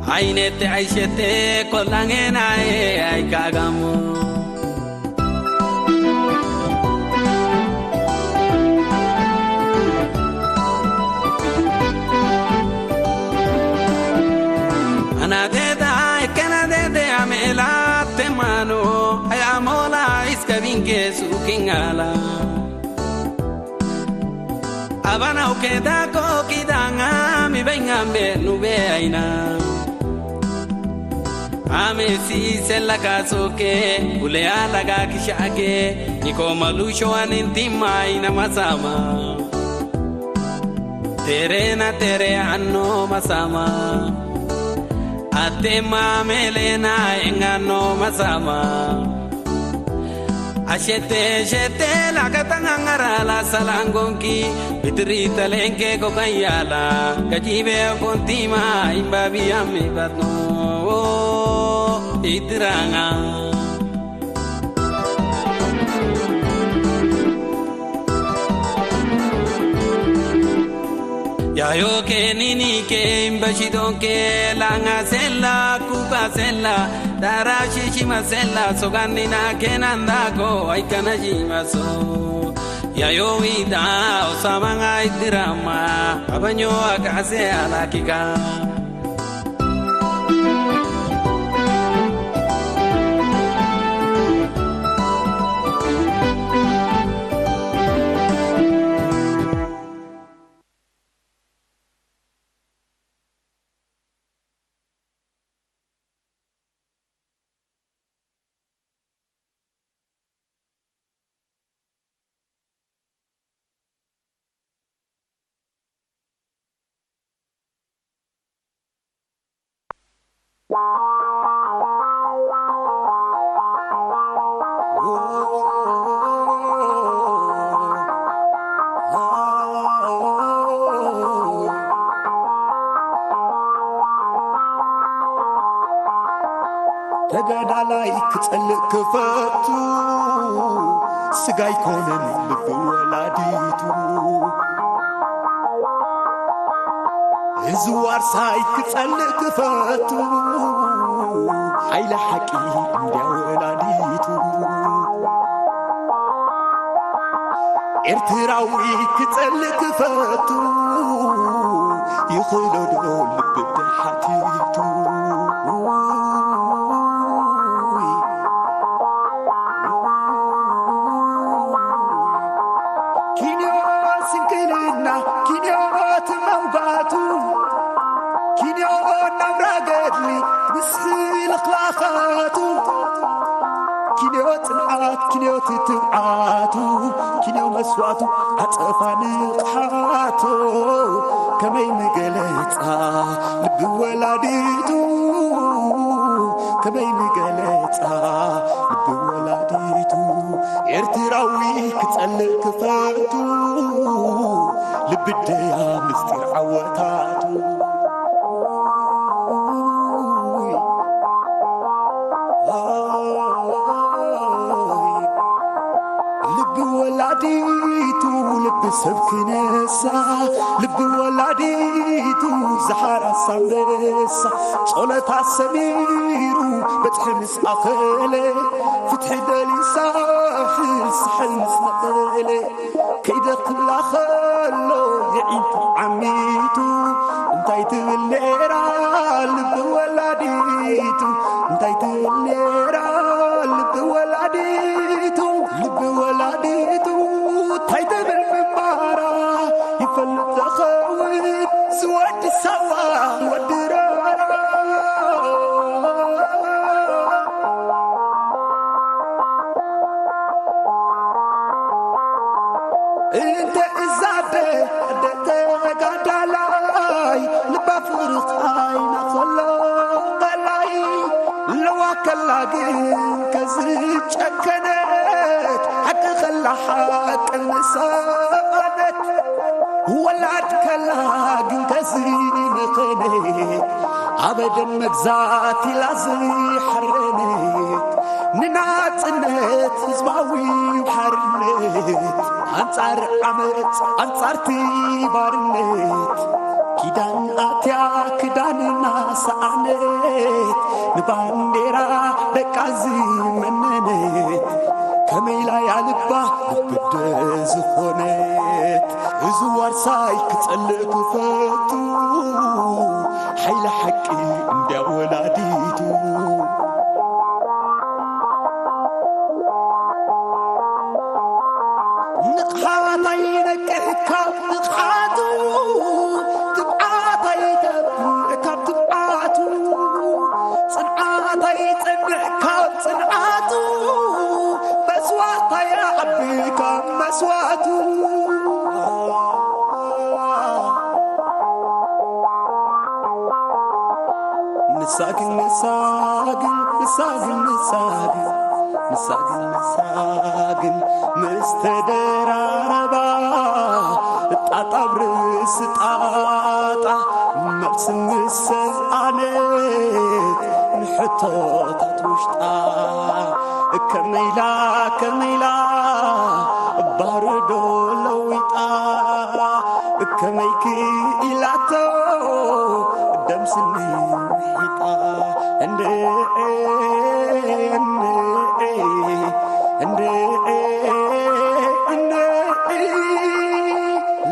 Ay nete, ay shete, kolangenae, ay kagamo. Anadeda ekenadede amela temano ay amola iskabinke sukingala. Abana ukeda kokidanga mi bengambe nube aina. Amesi selaka soke ule alaga kishake niko malusho anintima ina masama Terena tere anno masama Atema melena engano masama Ashete shete la katangangara la salangonki Bitrita lenke kokayala Kajibe kontima imbabi ami batno Itranga Yayo ke nini ke imbashi donke langa sela kuka sela dara shishima sela soganina kenanda ko aikana shimaso Yayo wida osamanga idirama abanyo akase alakika ተጋዳላይ ክጸልእ ክፈቱ፣ ስጋ ኣይኮነን ልቢ ወላዲቱ። እዚ ዋርሳይ ክጸልእ ክፈቱ፣ ሓይሊ ሓቂ እንድያ ወላዲቱ። ኤርትራዊ ክጸልእ ክፈቱ፣ ይኽእሎ ዶ ልቢ ተሓቲቱ? ኪንዮ ስንክልና፣ ኪንዮ ትመውጋቱ፣ ኪንዮ ናብራ ገድሊ፣ ንስሒ ልኽላኻቱ። ኪንዮ ጽንዓት፣ ኪንዮ ትትብዓቱ፣ ኪንዮ መስዋእቱ፣ ዓጸፋ ንቕሓቱ። ከመይ ንገለጻ ልቢ ወላዲቱ፣ ከመይ ንገለጻ ልቢ ወላዲቱ። ኤርትራዊ ክጸልእ ክፈቱ፣ ልቢ ደያ ምስጢር ዓወታቱ። ልቢ ወላዲቱ ልቢ ሰብ ክነሳ፣ ልቢ ወላዲቱ ዝሓራስ ኣንበሳ። ጸሎታ ሰሚሩ በጽሒ ምስ ኣኸለ፣ ፍትሒ ደልዩ ሳሕል ሳሕል ምስ ነቐለ፣ ከይደክላ ከሎ የዒንቱ ዓሚቱ፣ እንታይ ትብል ነይራ ልቢ ወላዲቱ? እንታይ ትብል ነይራ ልቢ ወላዲቱ? ልቢ ወላዲቱ እንታይ ትብል ምንባራ? ይፈልጥ ዝኸውን ዝወዲ ሳዋ ወዲ ረራ። እንተ እዛ ኣደ፣ ኣደ ተጋዳላይ፣ ልባ ፍቕሪ ዓይና ከሎ ቀላይ፣ ለዋ ከላ ግን ከዝጨከነት፣ ሓቂ ከላ ሓቂ ምሰኣነት፣ ወላድ ከላ ግን ከዝመኸነት፣ ኣበደን መግዛት ኢላ ዝሓረነት፣ ንናጽነት ህዝባዊ ሓርነት፣ ኣንጻር ዓመጽ ኣንጻርቲ ባርነት፣ ኪዳን ኣትያ ክዳንና ሰኣነት፣ ንባንዴራ ደቃ ዝመነነት፣ ከመይ ኢላ እያ ልባ ልቢ ኣደ ዝኾነት? እዚ ዋርሳይ ክጸልእ ክፈቱ፣ ሓይሊ ሓቂ እንድያ ወላዲቱ። ንቕሓት ኣይነቅሕ ካብ ንቕሓቱ፣ ትብዓት ኣይተብዕ ካብ ትብዓቱ፣ ጽንዓት ኣይጸንዕ ካብ ጽንዓቱ፣ መስዋእት ኣይዓቢ ካብ መስዋእቱ። ንሳ ግን፣ ንሳ ግን፣ ንሳ ግን፣ ንሳ ግን፣ ንሳ ግን፣ ንሳ ግን ምስ ተደራረባ፣ ጣጣ ኣብ ርእሲ ጣጣ፣ መልሲ ምስ ሰኣነት ንሕቶታት ውሽጣ፣ ከመይ ኢላ፣ ከመይ ኢላ ባርዶ ለዊጣ፣ ከመይ ክኢላቶ ደም ስኒ ምሒጣ። እንድዒ፣ እንድዒ፣ እንድዒ፣ እንድዒ።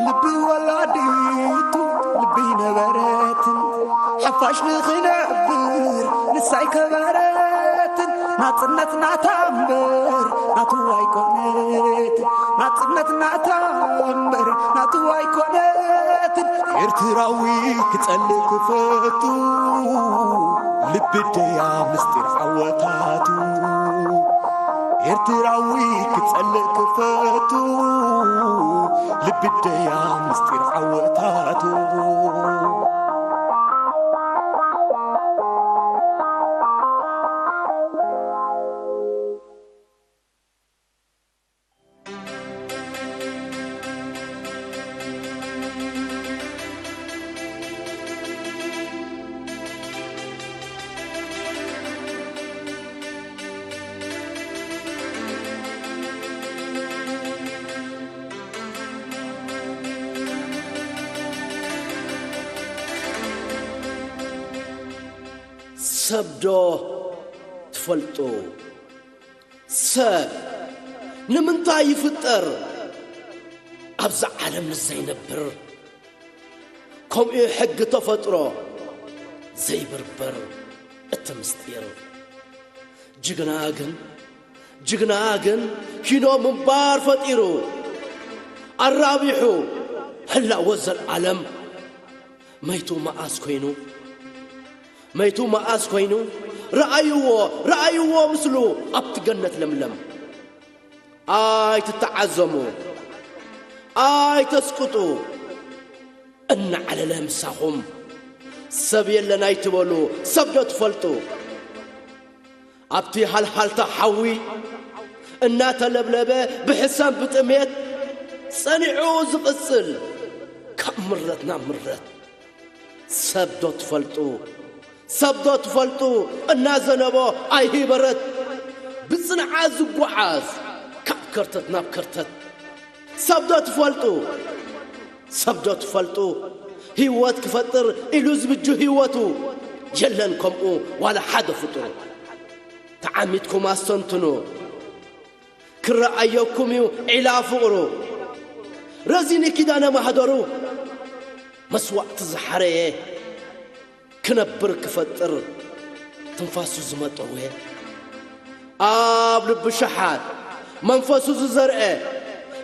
ልቢ ወላዲቱ ልቢ ነበረትን፣ ሓፋሽ ንኽነብር ንሳይ ከበረትን። ናጽነት ናታ እምበር ናቱ ኣይኮነትን፣ ናጽነት ናታ እምበር ናቱ ኣይኮነትን። ኤርትራዊ ክጸልእ ክፈቱ፣ ልቢ ደያ ምስጢር ዓወታቱ። ኤርትራዊ ክጸልእ ክፈቱ፣ ልቢ ደያ ምስጢር ዓወታቱ። ሰብ ዶ ትፈልጡ? ሰብ ንምንታይ ይፍጠር? ኣብዛ ዓለም ንዘይነብር፣ ከምኡ ሕጊ ተፈጥሮ ዘይብርበር እቲ ምስጢር። ጅግና ግን፣ ጅግና ግን ኪኖ ምንባር ፈጢሩ፣ ኣራቢሑ ህላወ ዘልዓለም። መይቱ መኣስ ኮይኑ፣ መይቱ መኣስ ኮይኑ፣ ረኣይዎ፣ ረኣይዎ ምስሉ ኣብቲ ገነት ለምለም። ኣይትተዓዘሙ፣ ኣይተስቅጡ፣ እናዓለለ ምሳኹም ሰብ የለን ኣይትበሉ፣ ሰብ ዶ ትፈልጡ? ኣብቲ ሃልሃልታ ሓዊ እናተለብለበ ብሕሰም ብጥሜት ጸኒዑ ዝቕጽል ካብ ምረት ናብ ምረት ሰብ ዶ ትፈልጡ? ሰብ ዶ ትፈልጡ? እናዘነቦ ኣይሂበረት ብጽንዓት ዝጓዓዝ ካብ ከርተት ናብ ከርተት ሰብ ዶ ትፈልጡ? ሰብ ዶ ትፈልጡ? ህይወት ክፈጥር ኢሉ ዝብጁ ህይወቱ የለን ከምኡ ዋላ ሓደ ፍጡር። ተዓሚትኩም ኣስተንትኑ፣ ክረኣየኩም እዩ ዒላ ፍቕሩ። ረዚኒ ኪዳነ ማህደሩ መስዋዕቲ ዝሓረየ ክነብር ክፈጥር ትንፋሱ ዝመጠወ፣ ኣብ ልቢ ሸሓት መንፈሱ ዝዘርአ፣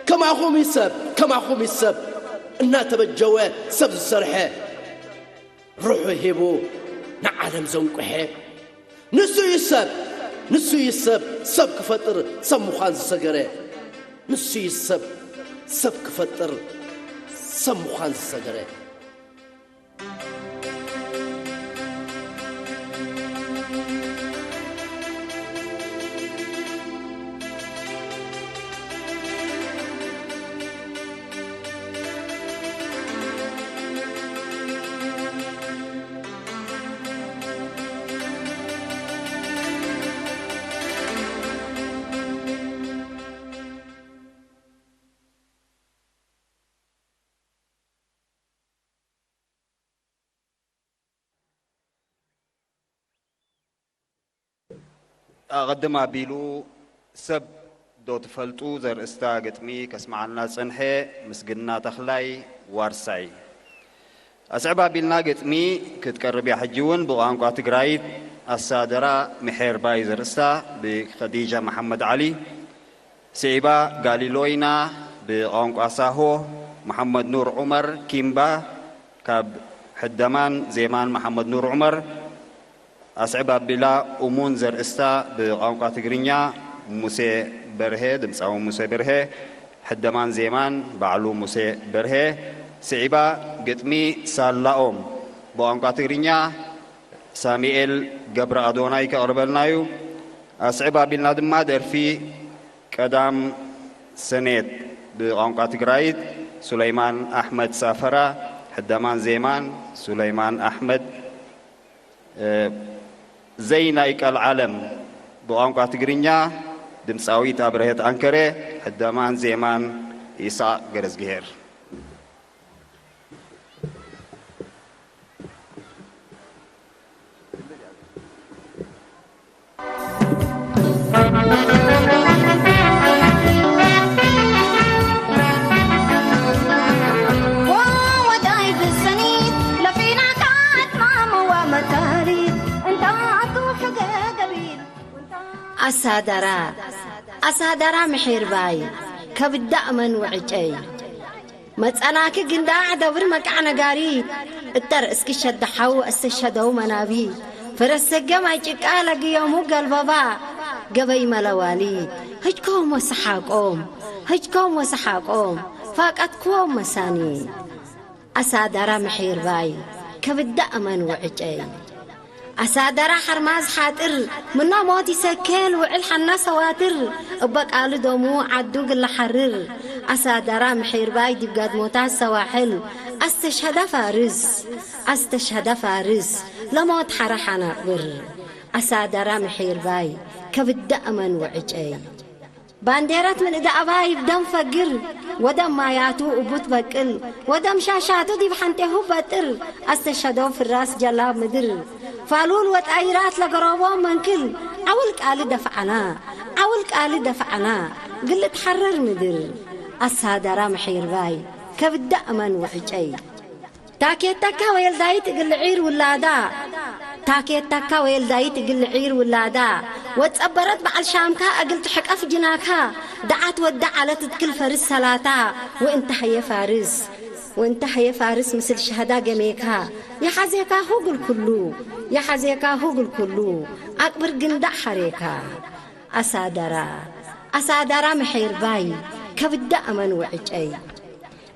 ከማኹም ይሰብ፣ ከማኹም ይሰብ እናተበጀወ ሰብ ዝሰርሐ፣ ሩሑ ሂቡ ንዓለም ዘንቁሐ፣ ንሱ እዩ ሰብ፣ ንሱ እዩ ሰብ፣ ሰብ ክፈጥር ሰብ ምዃን ዝሰገረ፣ ንሱ እዩ ሰብ፣ ሰብ ክፈጥር ሰብ ምዃን ዝሰገረ። ኣቐድም ኣቢሉ ሰብ ዶ ትፈልጡ ዘርእስታ ግጥሚ ከስምዓልና ዝጸንሐ ምስግና ተኽላይ ዋርሳይ። ኣስዕብ ኣቢልና ግጥሚ ክትቀርብ እያ። ሕጂ እውን ብቋንቋ ትግራይት ኣሳደራ ምሕርባይ ዘርእስታ ብኸዲጃ መሓመድ ዓሊ። ስዒባ ጋሊሎይና ብቋንቋ ሳሆ መሓመድ ኑር ዑመር ኪምባ፣ ካብ ሕደማን ዜማን መሓመድ ኑር ዑመር። ኣስዕብ ኣቢላ እሙን ዘርእስታ ብቋንቋ ትግርኛ ሙሴ በርሄ፣ ድምፃዊ ሙሴ በርሄ፣ ሕደማን ዜማን ባዕሉ ሙሴ በርሄ። ስዒባ ግጥሚ ሳላኦም ብቋንቋ ትግርኛ ሳሚኤል ገብረ ኣዶናይ ከቕርበልና እዩ። ኣስዕብ ኣቢልና ድማ ደርፊ ቀዳም ሰኔት ብቋንቋ ትግራይት ሱለይማን ኣሕመድ ሳፈራ፣ ሕደማን ዜማን ሱለይማን ኣሕመድ፣ እ፣ ዘይ ናይ ቀልዓለም ብቋንቋ ትግርኛ ድምፃዊት ኣብርሀት ኣንከረ፣ ሕደማን ዜማን ኢሳቅ ገረዝግሄር። ኣሳደራ ኣሳደራ ምሒርባይ ከብዳ እመን ውዕጨይ መጸናኪ ግንዳዕ ደብር መቃዕ ነጋሪት እጠር እስኪ ሸደሓው እስተሸደው መናቢ ፍረስ ሰገም ኣይጭቃ ለግዮሙ ገልበባ ገበይ መለዋሊ ህጅኮም ወሰሓቆም ህጅኮም ወሰሓቆም ፋቀትክዎም መሳኒ ኣሳዳራ ምሒርባይ ከብዳ እመን ውዕጨይ ኣሳደራ ሓርማዝ ሓጥር ምኖ ሞት ይሰከል ውዕል ሓና ሰዋትር እበ ቃሉ ዶሙ ዓዱ ግላሓርር ኣሳደራ ምሒርባይ ዲብ ጋድሞታት ሰዋሕል ኣስተሽሀደ ፋርስ ኣስተሽሀደ ፋርስ ለሞት ሓራ ሓናቕብር ኣሳደራ ምሒርባይ ከብዳ እመን ውዕጨይ ባንዴረት ምልእቲ ኣባይ ብደም ፈግር ወደም ማያቱ እቡት በቅል ወደም ሻሻቱ ዲብ ሓንቴሁ በጥር ኣስተሸዶ ፍራስ ጀላብ ምድር ባሉል ወጣይራት ለገሮቦ መንክል ዓውል ቃሊ ደፍዓና፣ ዓውል ቃሊ ደፍዓና፣ ግልጥ ሓረር ምድር ኣሳደራ ምሒርባይ ከብዳ እመን ውዕጨይ። ታኬታካ ወየልዳይት እግል ዒር ውላዳ፣ ታኬታካ ወየልዳይት እግል ዒር ውላዳ፣ ወጸበረት በዓል ሻምካ እግል ትሕቀፍ ጅናካ፣ ደዓት ወዳ ዓለት ትክል ፈርስ ሰላታ፣ ወእንተ ሀየ ፋርስ፣ ወእንተ ሀየ ፋርስ ምስል ሸህዳ ገሜካ፣ የሓዜካ ሁግል ኩሉ፣ የሓዜካ ሁግል ኩሉ፣ ኣቅብር ግንዳዕ ሓሬካ። ኣሳደራ፣ ኣሳደራ ምሒርባይ፣ ከብዳ እመን ውዕጨይ።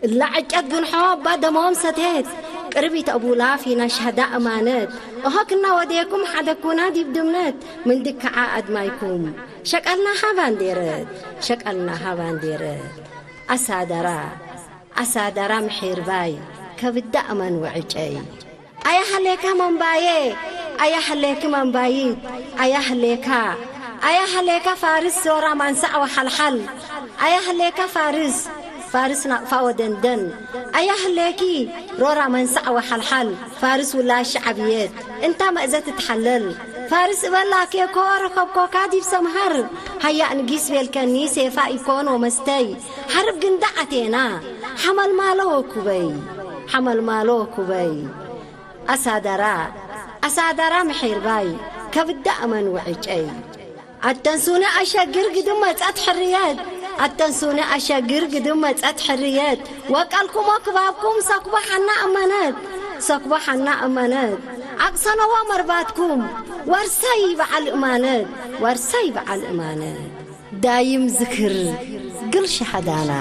እላ ዕጨት ጉንሖ እባ ደሞም ሰቴት፣ ቅርቢት ኣቡላ ፊና ሸህዳ እማነት፣ እሆ ክና ወዴኩም ሓደኩና ዲብ ድምነት፣ ምን ድክዓ ኣድማይኩም፣ ሸቀልናኻ ባንዴረት፣ ሸቀልናኻ ባንዴረት። ኣሳደራ፣ ኣሳደራ ምሒርባይ፣ ከብዳ እመን ውዕጨይ። ኣያህሌካ መንባዬ፣ ኣያህሌክ መንባይት፣ ኣያህሌካ፣ ኣያህሌካ ፋርስ ዞራ ማንሳዕ ወሓልሓል፣ ኣያህሌካ ፋርስ፣ ፋርስ ናቕፋ ወደንደን፣ ኣያህሌኪ ሮራ መንሳዕ ወሓልሓል፣ ፋርስ ውላድ ሸዓብየት፣ እንታ መእዘ ትትሓለል፣ ፋርስ እበላ ኬኮ ረኸብኮካ ዲብ ሰምሃር፣ ሃያ እንጊስ ቤልከኒ ሴፋ ኢኮን ወመስተይ፣ ሓርብ ግንዳ ዓቴና፣ ሓመልማሎ ወኩበይ፣ ሓመልማሎ ወኩበይ። ኣሳደራ፣ ኣሳደራ ምሒርባይ፣ ከብዳ እመን ውዕጨይ። ኣተንሱነ ኣሸግር ግድም መጸት ሕርየት፣ ኣተንሱነ ኣሸግር ግድም መጸት ሕርየት። ወቀልኩሞ ክባብኩም ሰኩቦ ሓና እመነት፣ ሰኩቦ ሓና እመነት። ኣቅሰነዎ መርባትኩም፣ ወርሰይ በዓል እማነት፣ ወርሰይ በዓል እማነት። ዳይም ዝክር ግል ሸሃዳና።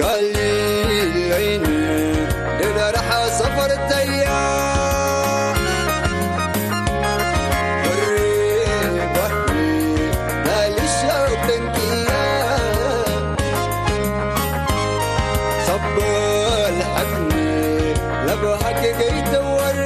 ጋሊለይን ደዳርሓ ሰፈርተያ በሪ ባህሪ ላልሻው ተንቅያ ሰበል ሐፍኒ ለብሃክ ገይተወሬ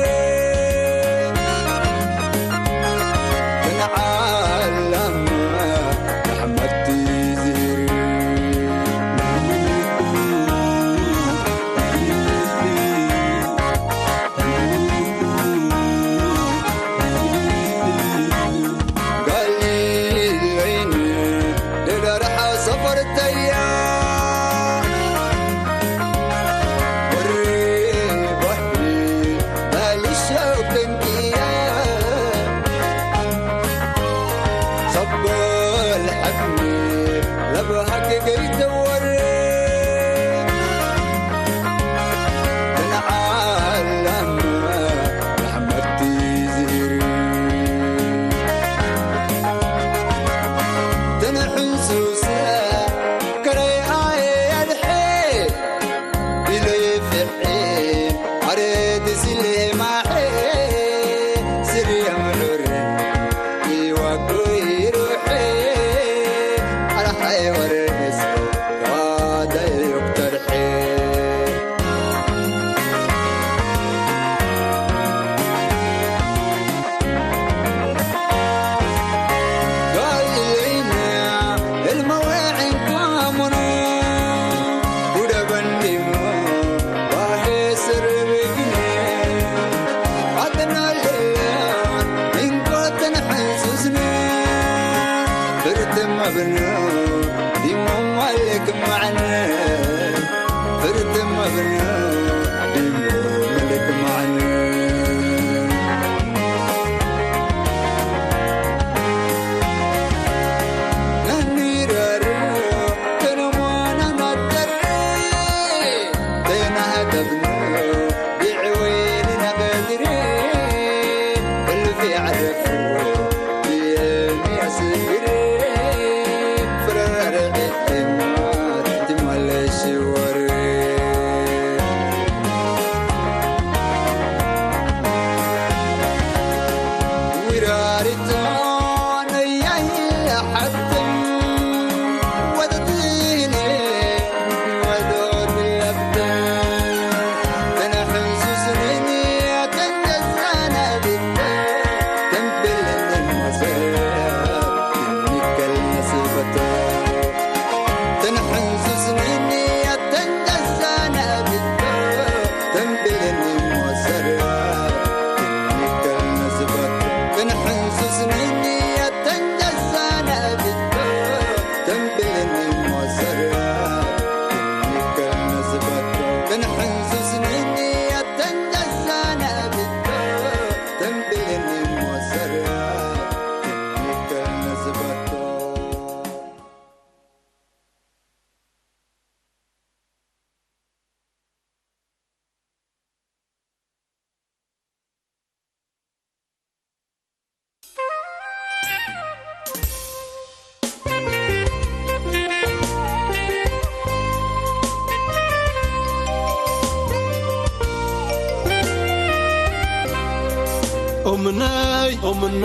እምነይ እምና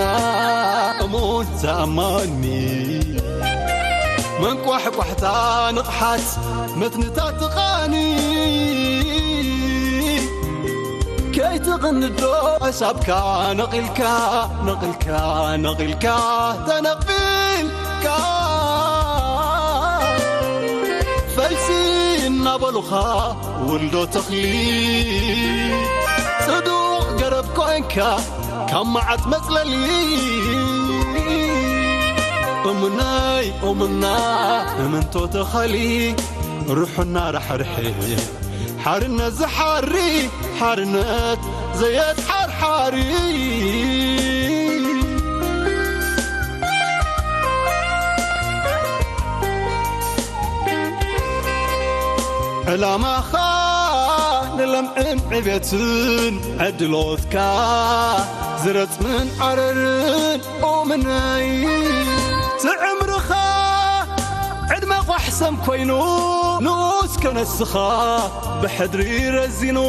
እሙን ተኣማኒ መንቋሕቋሕታ ንቕሓት መትንታት ትቓኒ ከይትቕንዶ ሓሳብካ ነቒልካ ነቒልካ ነቒልካ ተነቒልካ ፈልሲ እናበሉኻ ውልዶ ተኽሊ ጽዱቕ ገረብ ኮንካ ካብ መዓት መጽለሊ እምነይ እምና እምንቶ ተኸሊ ሩሑና ራሕርሒ ሓርነት ዝሓሪ ሓርነት ዘየትሓርሓሪ ዕላማኻ ንለምዕን ዕቤትን ዕድሎትካ ዝረጽምን ዓረርን ኦምነይ ትዕምርኻ ዕድመ ቋሕሰም ኮይኑ ንኡስ ከነስኻ ብሕድሪ ረዚኑ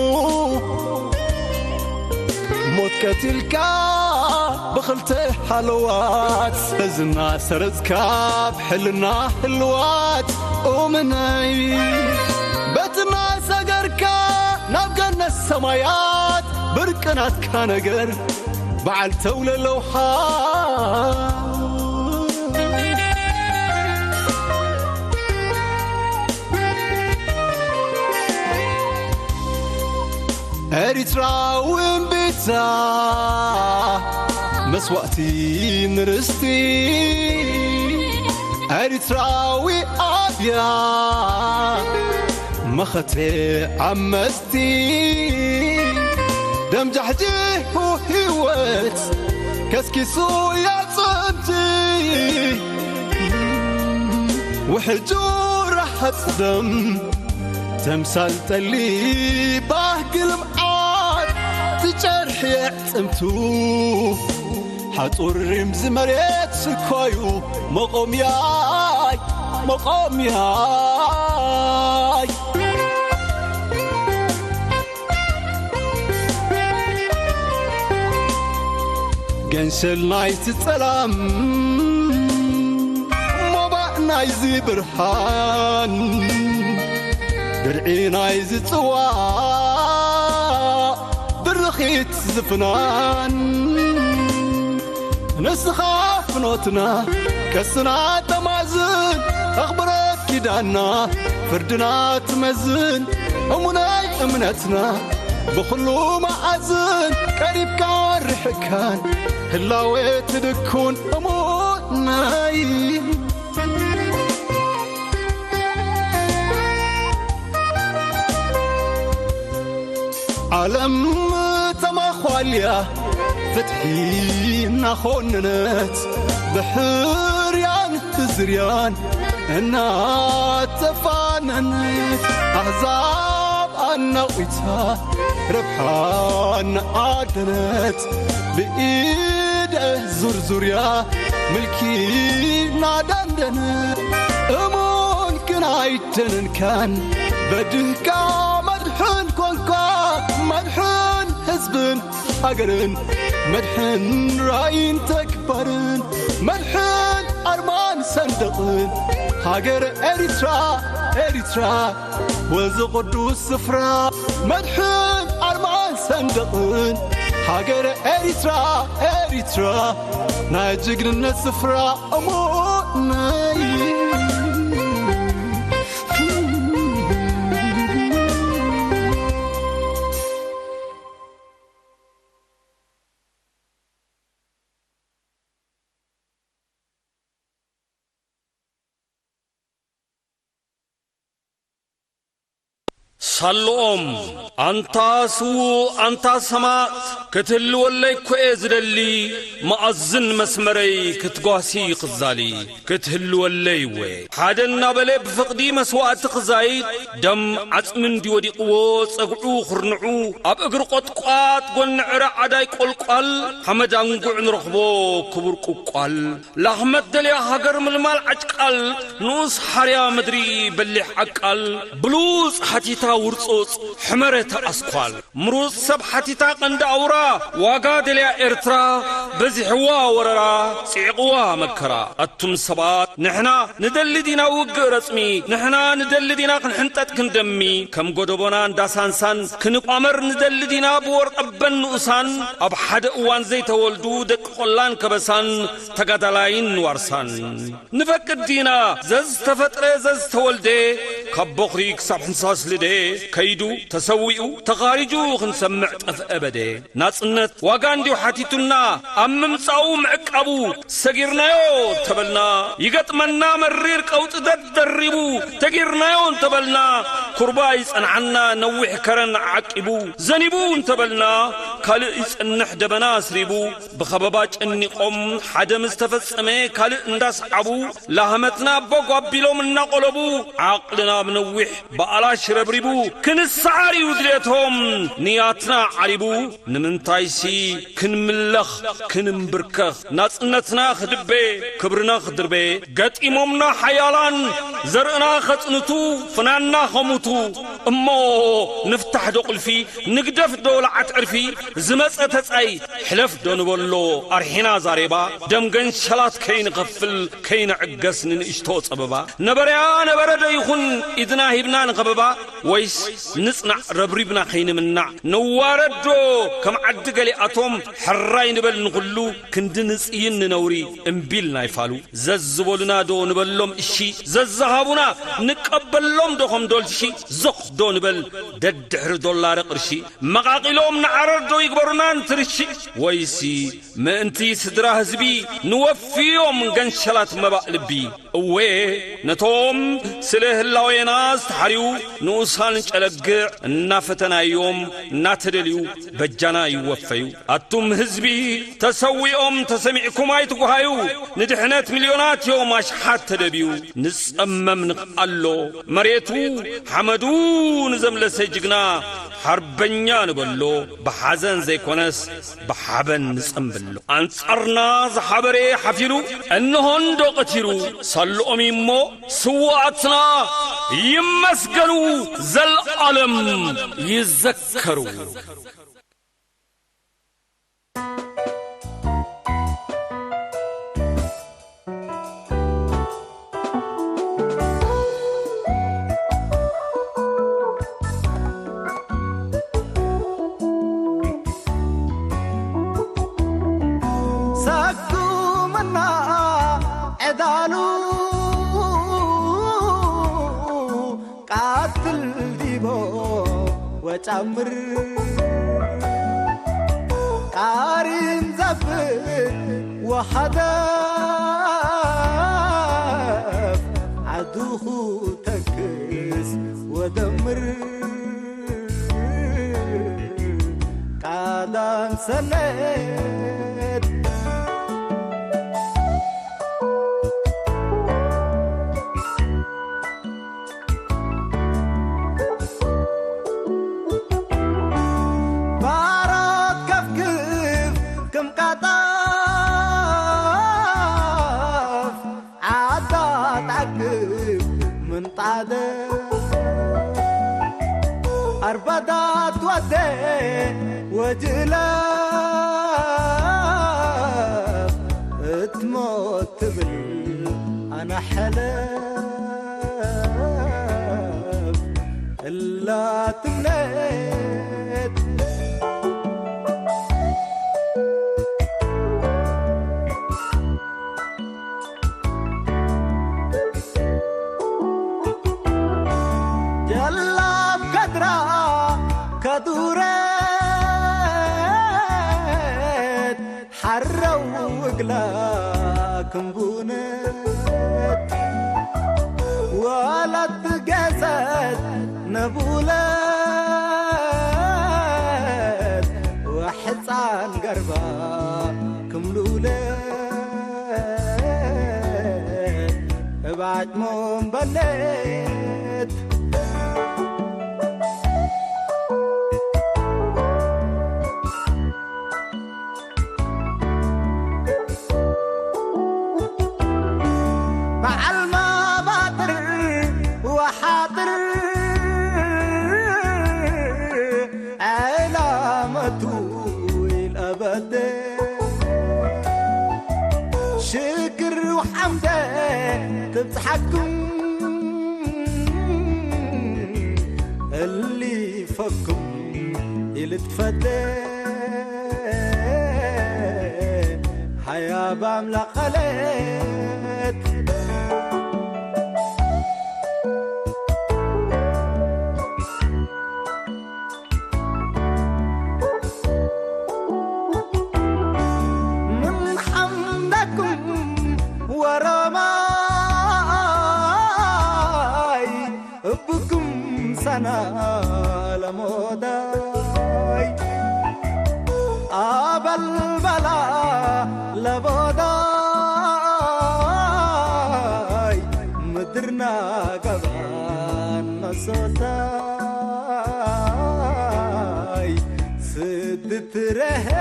ሞት ቀቲልካ ብኽልተ ሓለዋት በዝና ሰረጽካ ብሕልና ህልዋት ኡምነይ በትና ሰገርካ ናብ ገነት ሰማያት ብርቅናትካ ነገር በዓል ተውለለውኻ ኤሪትራዊ እምቢታ መስዋእቲ ንርስቲ ኤሪትራዊ ኣብያ መኸተ ዓመስቲ ደም ጃሕጂሁ ህይወት ከስኪሱ ያጽምቲ ውሕጁ ረሃጽ ደም ተምሳል ጠሊ ባህጊ ልምዓት ትጨርሒ የዕጽምቱ ሓጹር ሪምዚ መሬት ስርኮዩ መቆምያይ መቆምያይ ገንሸል ናይቲ ጸላም ሞባእ ናይዚ ብርሃን ድርዒ ናይዚ ጽዋእ ብርኺት ዝፍናን ንስኻ ፍኖትና ቀስና ተማዝን ኣኽብረት ኪዳና ፍርድና ትመዝን እሙናይ እምነትና ብኹሉ መዓዝን ቀሪብካ ርሕካን ህላዌ ትድኩን እሙናይ ዓለም ተማዃልያ ፍትሒ እናኾነነት ብሕርያን ብዝርያን እናተፋነነት ኣሕዛብ ኣናቒታ ረብሓ እናዓደነት ብኢደ ዙርዙርያ ምልኪ እናዳንደነት እሙን ግን ኣይደነንካን በድህካ መድሕን ኮንካ መድሕን ህዝብን ሃገርን መድሕን ራእይን ተግባርን መድሕን ኣርማን ሰንደቕን ሃገር ኤሪትራ ኤሪትራ ወዚ ቅዱስ ስፍራ መድሕን ኣርማን ሰንደቕን ሃገር ኤሪትራ ኤሪትራ ናይ ጅግንነት ስፍራ እሙነይ። ሳልኦም ኣንታ ስዉእ ኣንታ ሰማእት ክትህልወለይ እኮ እየ ዝደሊ። መኣዝን መስመረይ ክትጓሲ ክዛሊ ክትህልወለይ እወ። ሓደ እናበለ ብፍቕዲ መስዋእቲ ክዛይድ ደም ዓጽሚ እንዲ ወዲቕዎ ጸግዑ ክርንዑ ኣብ እግሪ ቆጥቋጥ ጎኒ ዕረ ዓዳይ ቆልቋል ሓመድ ኣንጉዕ ንረኽቦ ክቡር ቁቋል ላኽመት ደልያ ሃገር ምልማል ዓጭቃል ንኡስ ሓርያ ምድሪ በሊሕ ዓቃል ብሉጽ ሓቲታ ውርጹጽ ሕመረተ ኣስኳል ምሩጽ ሰብ ሓቲታ ቀንዲ ኣውራ ዋጋ ደልያ ኤርትራ በዚሕዋ ወረራ ጽዒቕዋ መከራ ኣቱም ሰባት ንሕና ንደሊ ዲና ውግእ ረጽሚ ንሕና ንደሊ ዲና ክንሕንጠጥ ክንደሚ ከም ጎደቦና እንዳሳንሳን ክንቋመር ንደሊ ዲና ብወርቀበን ንኡሳን ኣብ ሓደ እዋን ዘይተወልዱ ደቂ ቆላን ከበሳን ተጋዳላይን ዋርሳን ንፈቅድ ዲና ዘዝተፈጥረ ዘዝተወልደ ካብ ቦኽሪ ክሳብ ሕንሳስ ልደ ከይዱ ተሰዊኡ ተኻሪጁ ክንሰምዕ ጠፍአ በደ ናጽነት ዋጋ እንዲዩ ሓቲቱና ኣብ ምምጻኡ ምዕቃቡ ሰጊርናዮ እንተበልና ይገጥመና መሪር ቀውጢ ደደሪቡ ተጊርናዮ እንተበልና ኩርባ ይጸንዓና ነዊሕ ከረን ዓቂቡ ዘኒቡ እንተበልና ካልእ ይጸንሕ ደበና ኣስሪቡ ብኸበባ ጨኒቖም ሓደ ምስ ተፈጸመ ካልእ እንዳስዓቡ ላህመትና ኣቦ ጓቢሎም እናቖለቡ ዓቕልና ብነዊሕ ብኣላሽ ረብሪቡ ክንሰዓር እዩ ድሌቶም ንያትና ዓሪቡ ንምንታይሲ ክንምለኽ ክንምብርከኽ ናጽነትና ክድበ ክብርና ክድርበ ገጢሞምና ሓያላን ዘርእና ከጽንቱ ፍናንና ከሙቱ እሞ ንፍታሕ ዶ ቁልፊ ንግደፍ ዶ ለዓት ዕርፊ ዝመጸ ተጻይ ሕለፍ ዶ ንበሎ ኣርሒና ዛሬባ ደም ገንሸላት ከይንኸፍል ከይንዕገስ ንንእሽቶ ጸበባ ነበረያ ነበረ ዶ ይኹን ኢድና ሂብና ንኸበባ ወይስ ንጽናዕ ረብሪብና ከይንምናዕ ንዋረዶ ከም ዓዲ ገሊኣቶም ሕራይ ንበል ንኹሉ ክንዲ ንጽይን ንነውሪ እምቢል ናይ ፋሉ ዘዝበሉና ዶ ንበሎም እሺ ዘዝሃቡና ንቀበሎም ዶ ከም ዶልሺ ዞኽ ዶ ንበል ደድሕሪ ዶላረ ቅርሺ መቓቒሎም ንዓረር ዶ ይግበሩና ንትርሺ ወይሲ ምእንቲ ስድራ ህዝቢ ንወፍዮም ገንሸላት መባእ ልቢ እወ ነቶም ስለ ህላዌና ዝተሓርዩ ንኡሳን ጨለግዕ እናፈተናዮም እናተደልዩ በጃና ይወፈዩ ኣቱም ህዝቢ ተሰዊኦም ተሰሚዕኩም ኣይትጉሃዩ ንድሕነት ሚልዮናት እዮም ኣሽሓት ተደብዩ ንጸመም ንኽኣሎ መሬቱ ሓመዱ ንዘምለሰ ጅግና ሓርበኛ ንበሎ ብሓዘን ዘይኮነስ ብሓበን ንጸምብሎ ኣንጻርና ዝሓበረ ሓፊሩ እንሆ እንዶ ቀቲሩ ሳልኦም እሞ ስውኣትና ይመስገኑ ዘልኣለም ይዘከሩ ሳኩምና ዕዳሉ ቃትል ዲቦ ወጫምር ቃሪን ዘብል ወሓደፍ ዓዱኹ ተክስ ወደምር ቃዳም ሰነድ ባራት ከፍክፍ ከም ቃጣፍ ዓዳት ዓግብ ምንጣደ ኣርባዳት ወደ ወጅላ ትሞት ትብል ኣነ ሕለፍ እላ ትብለት ጀላብ ከድራ ከዱረት ሓረው እግላ ክምቡነት ወለት ገሰት ነቡለት ወሕፃን ገርባ ክምሉለት እባጭ ሞንበለት በዓል ማባጥር ወሓጥር ዕላመቱ ኢልኣበደ ሽግር ወሓምደ ትብጽሓኩም እሊፈኩም ኢልትፈደ ሃያ ባምላኽ ቐለት ምን ሓምደኩም ወረማይ እብኩም ሰና ለሞዳይ ኣበልበላ ለቦዳይ ምድርና ገባን መሶታይ ስድትረሀት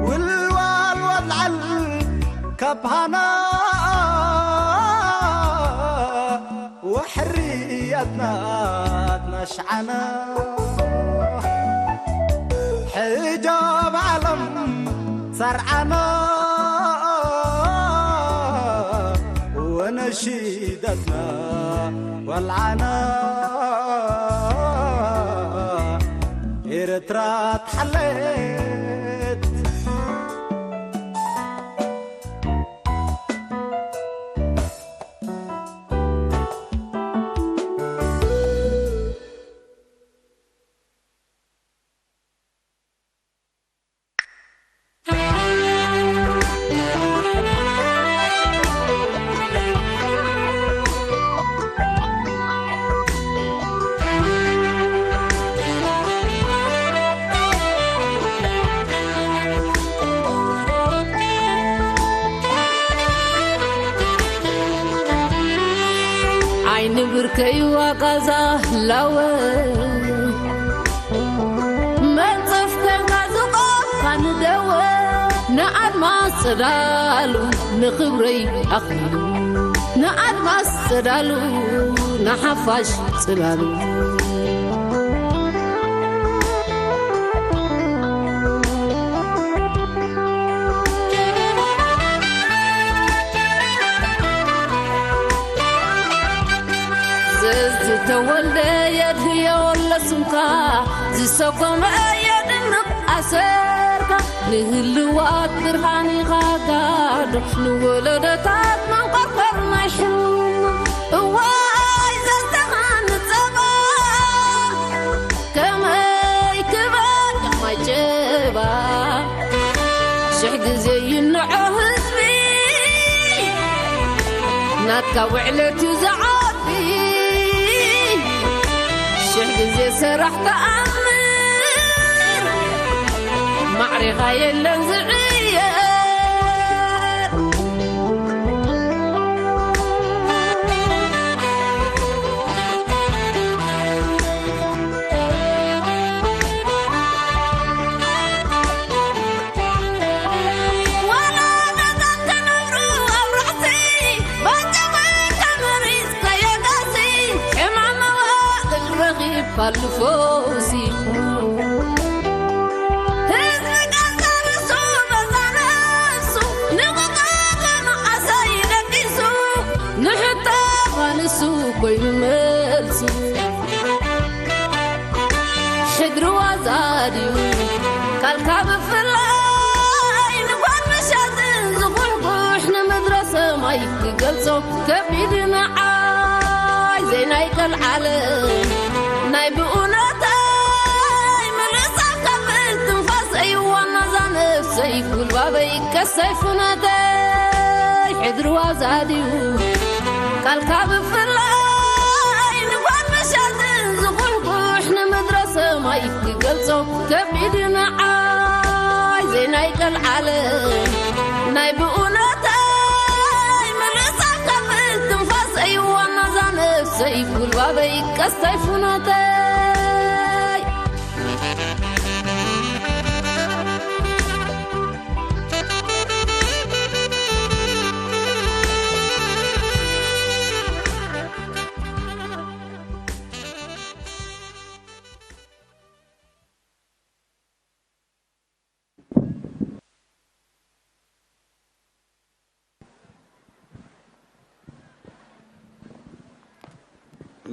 ውልዋል ወልዓል ካብ ሃናይ ወሕርያትና ኣትናሽዓና ሕጃብ ዓለም ሰርዓና ወነሺዳትና ወልዓና ኤርትራ ትሓለት ዓይኒ ብርከይ ዋቃዛ ላወ መንጸፍ ኮንካ ዝቆምካ ንደወ ንኣድማስ ጽላሉ ንኽብረይ ኣኽሊሉ ንኣድማስ ጽላሉ ንሓፋሽ ጽላሉ ዝተወልደ የድህዮ ለስምካ ዝሰጎመ የድንቕ ኣሰርካ ንህልዋት ብርሃን ኢኻ ጋዶ ንወለዶታት መንቆርቆር ናይ ሕልምና እዋይ ዘስተኻኒ ጸባ ከመይ ክበድቕ ማይ ጨባ ሽሕ ግዜ ይንዖ ህዝቢ ናትካ ውዕለት እዩ ዝዓቢ ሽሕ ግዜ ሰራሕ ተኣምር ማዕሬኻ የለን ዝዕየር ባልፎሲ ህዝቢ ቀንታ ንሱ በዛ ነፍሱ ንቁጣ መዓሰይ ደቂሱ ንሕቶ ንሱ ኮይኑ መልሱ ሕድሪ ዋዛ ድዩ ካልካ ብፍላይ ንጓል መሻትን ዝኹሕኩሕ ንምድረ ሰማይ ክገልጾ ከቢድ ንዓይ ዘይናይ ቀልዓለም ናይ ብእውነተይ ምልእሳ ከብል ትንፋሰይ ዋናዛ ነፍሰይ ጉልባበይ ቀሰይ ፍነተይ ሕድሪ ዋዛ ድዩ ካልካ ብፍላይ ንጓል መሻትን ዝኹሕኩሕ ንምድረ ሰማይ ክገልጾ ከቢድ ንዓይ ዘይናይ ቀልዓለም ናይ ብእውነተይ ምልእሳ ከብል ትንፋሰይ ዋናዛ ነፍሰይ ጉልባበይ ቀስተይ ፍኖተይ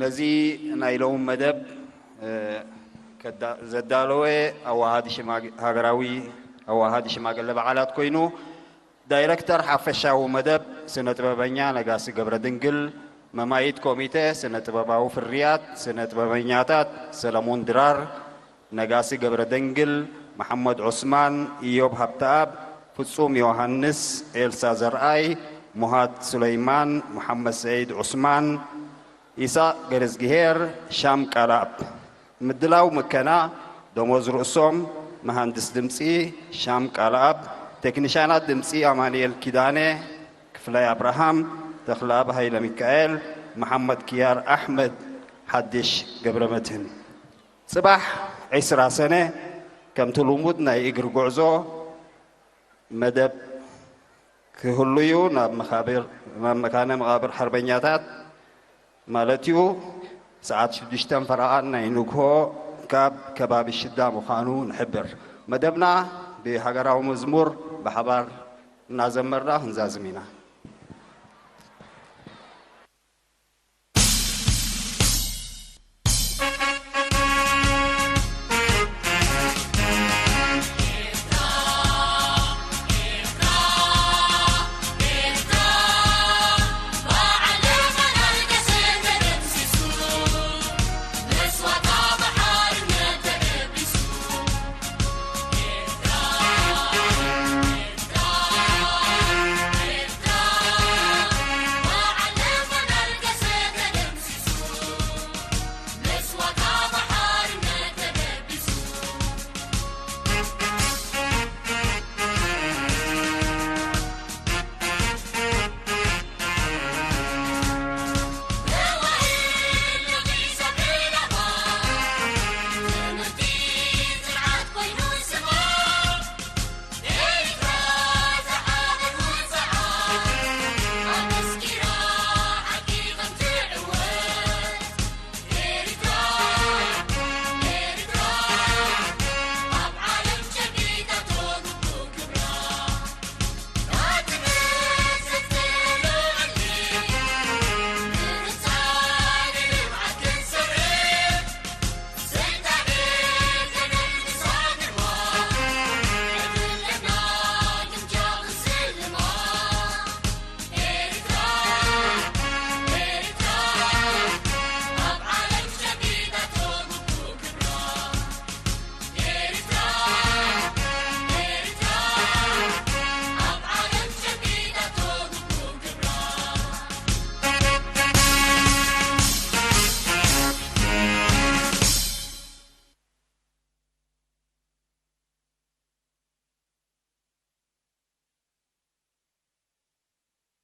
ነዚ ናይ ሎሚ መደብ ዘዳለወ ኣዋሃዲ ሃገራዊ ኣዋሃዲ ሽማግለ በዓላት ኮይኑ ዳይረክተር ሓፈሻዊ መደብ ስነ ጥበበኛ ነጋሲ ገብረ ድንግል፣ መማይት ኮሚቴ ስነ ጥበባዊ ፍርያት ስነ ጥበበኛታት ሰለሞን ድራር፣ ነጋሲ ገብረ ደንግል፣ መሓመድ ዑስማን፣ ኢዮብ ሃብተኣብ፣ ፍጹም ዮሃንስ፣ ኤልሳ ዘርኣይ፣ ሙሃት ሱለይማን፣ መሓመድ ሰዒድ ዑስማን፣ ኢሳቕ ገረዝግሄር፣ ሻም ቃልኣብ። ምድላው ምከና ደሞዝ ርእሶም፣ መሃንድስ ድምጺ ሻም ቃልኣብ፣ ቴክኒሻናት ድምጺ ኣማንኤል ኪዳነ፣ ክፍላይ ኣብርሃም፣ ተኽለኣብ ሃይለሚካኤል፣ መሓመድ ክያር ኣሕመድ፣ ሓድሽ ገብረመድህን። ጽባሕ ዕስራ ሰነ ከምቲ ልሙድ ናይ እግሪ ጉዕዞ መደብ ክህሉ እዩ። ናብ መኻብር ናብ መካነ መቓብር ሓርበኛታት ማለት እዩ። ሰዓት ሽዱሽተ ፈረቓን ናይ ንግሆ ካብ ከባቢ ሽዳ ምዃኑ ንሕብር። መደብና ብሃገራዊ መዝሙር ብሓባር እናዘመርና ክንዛዝም ኢና።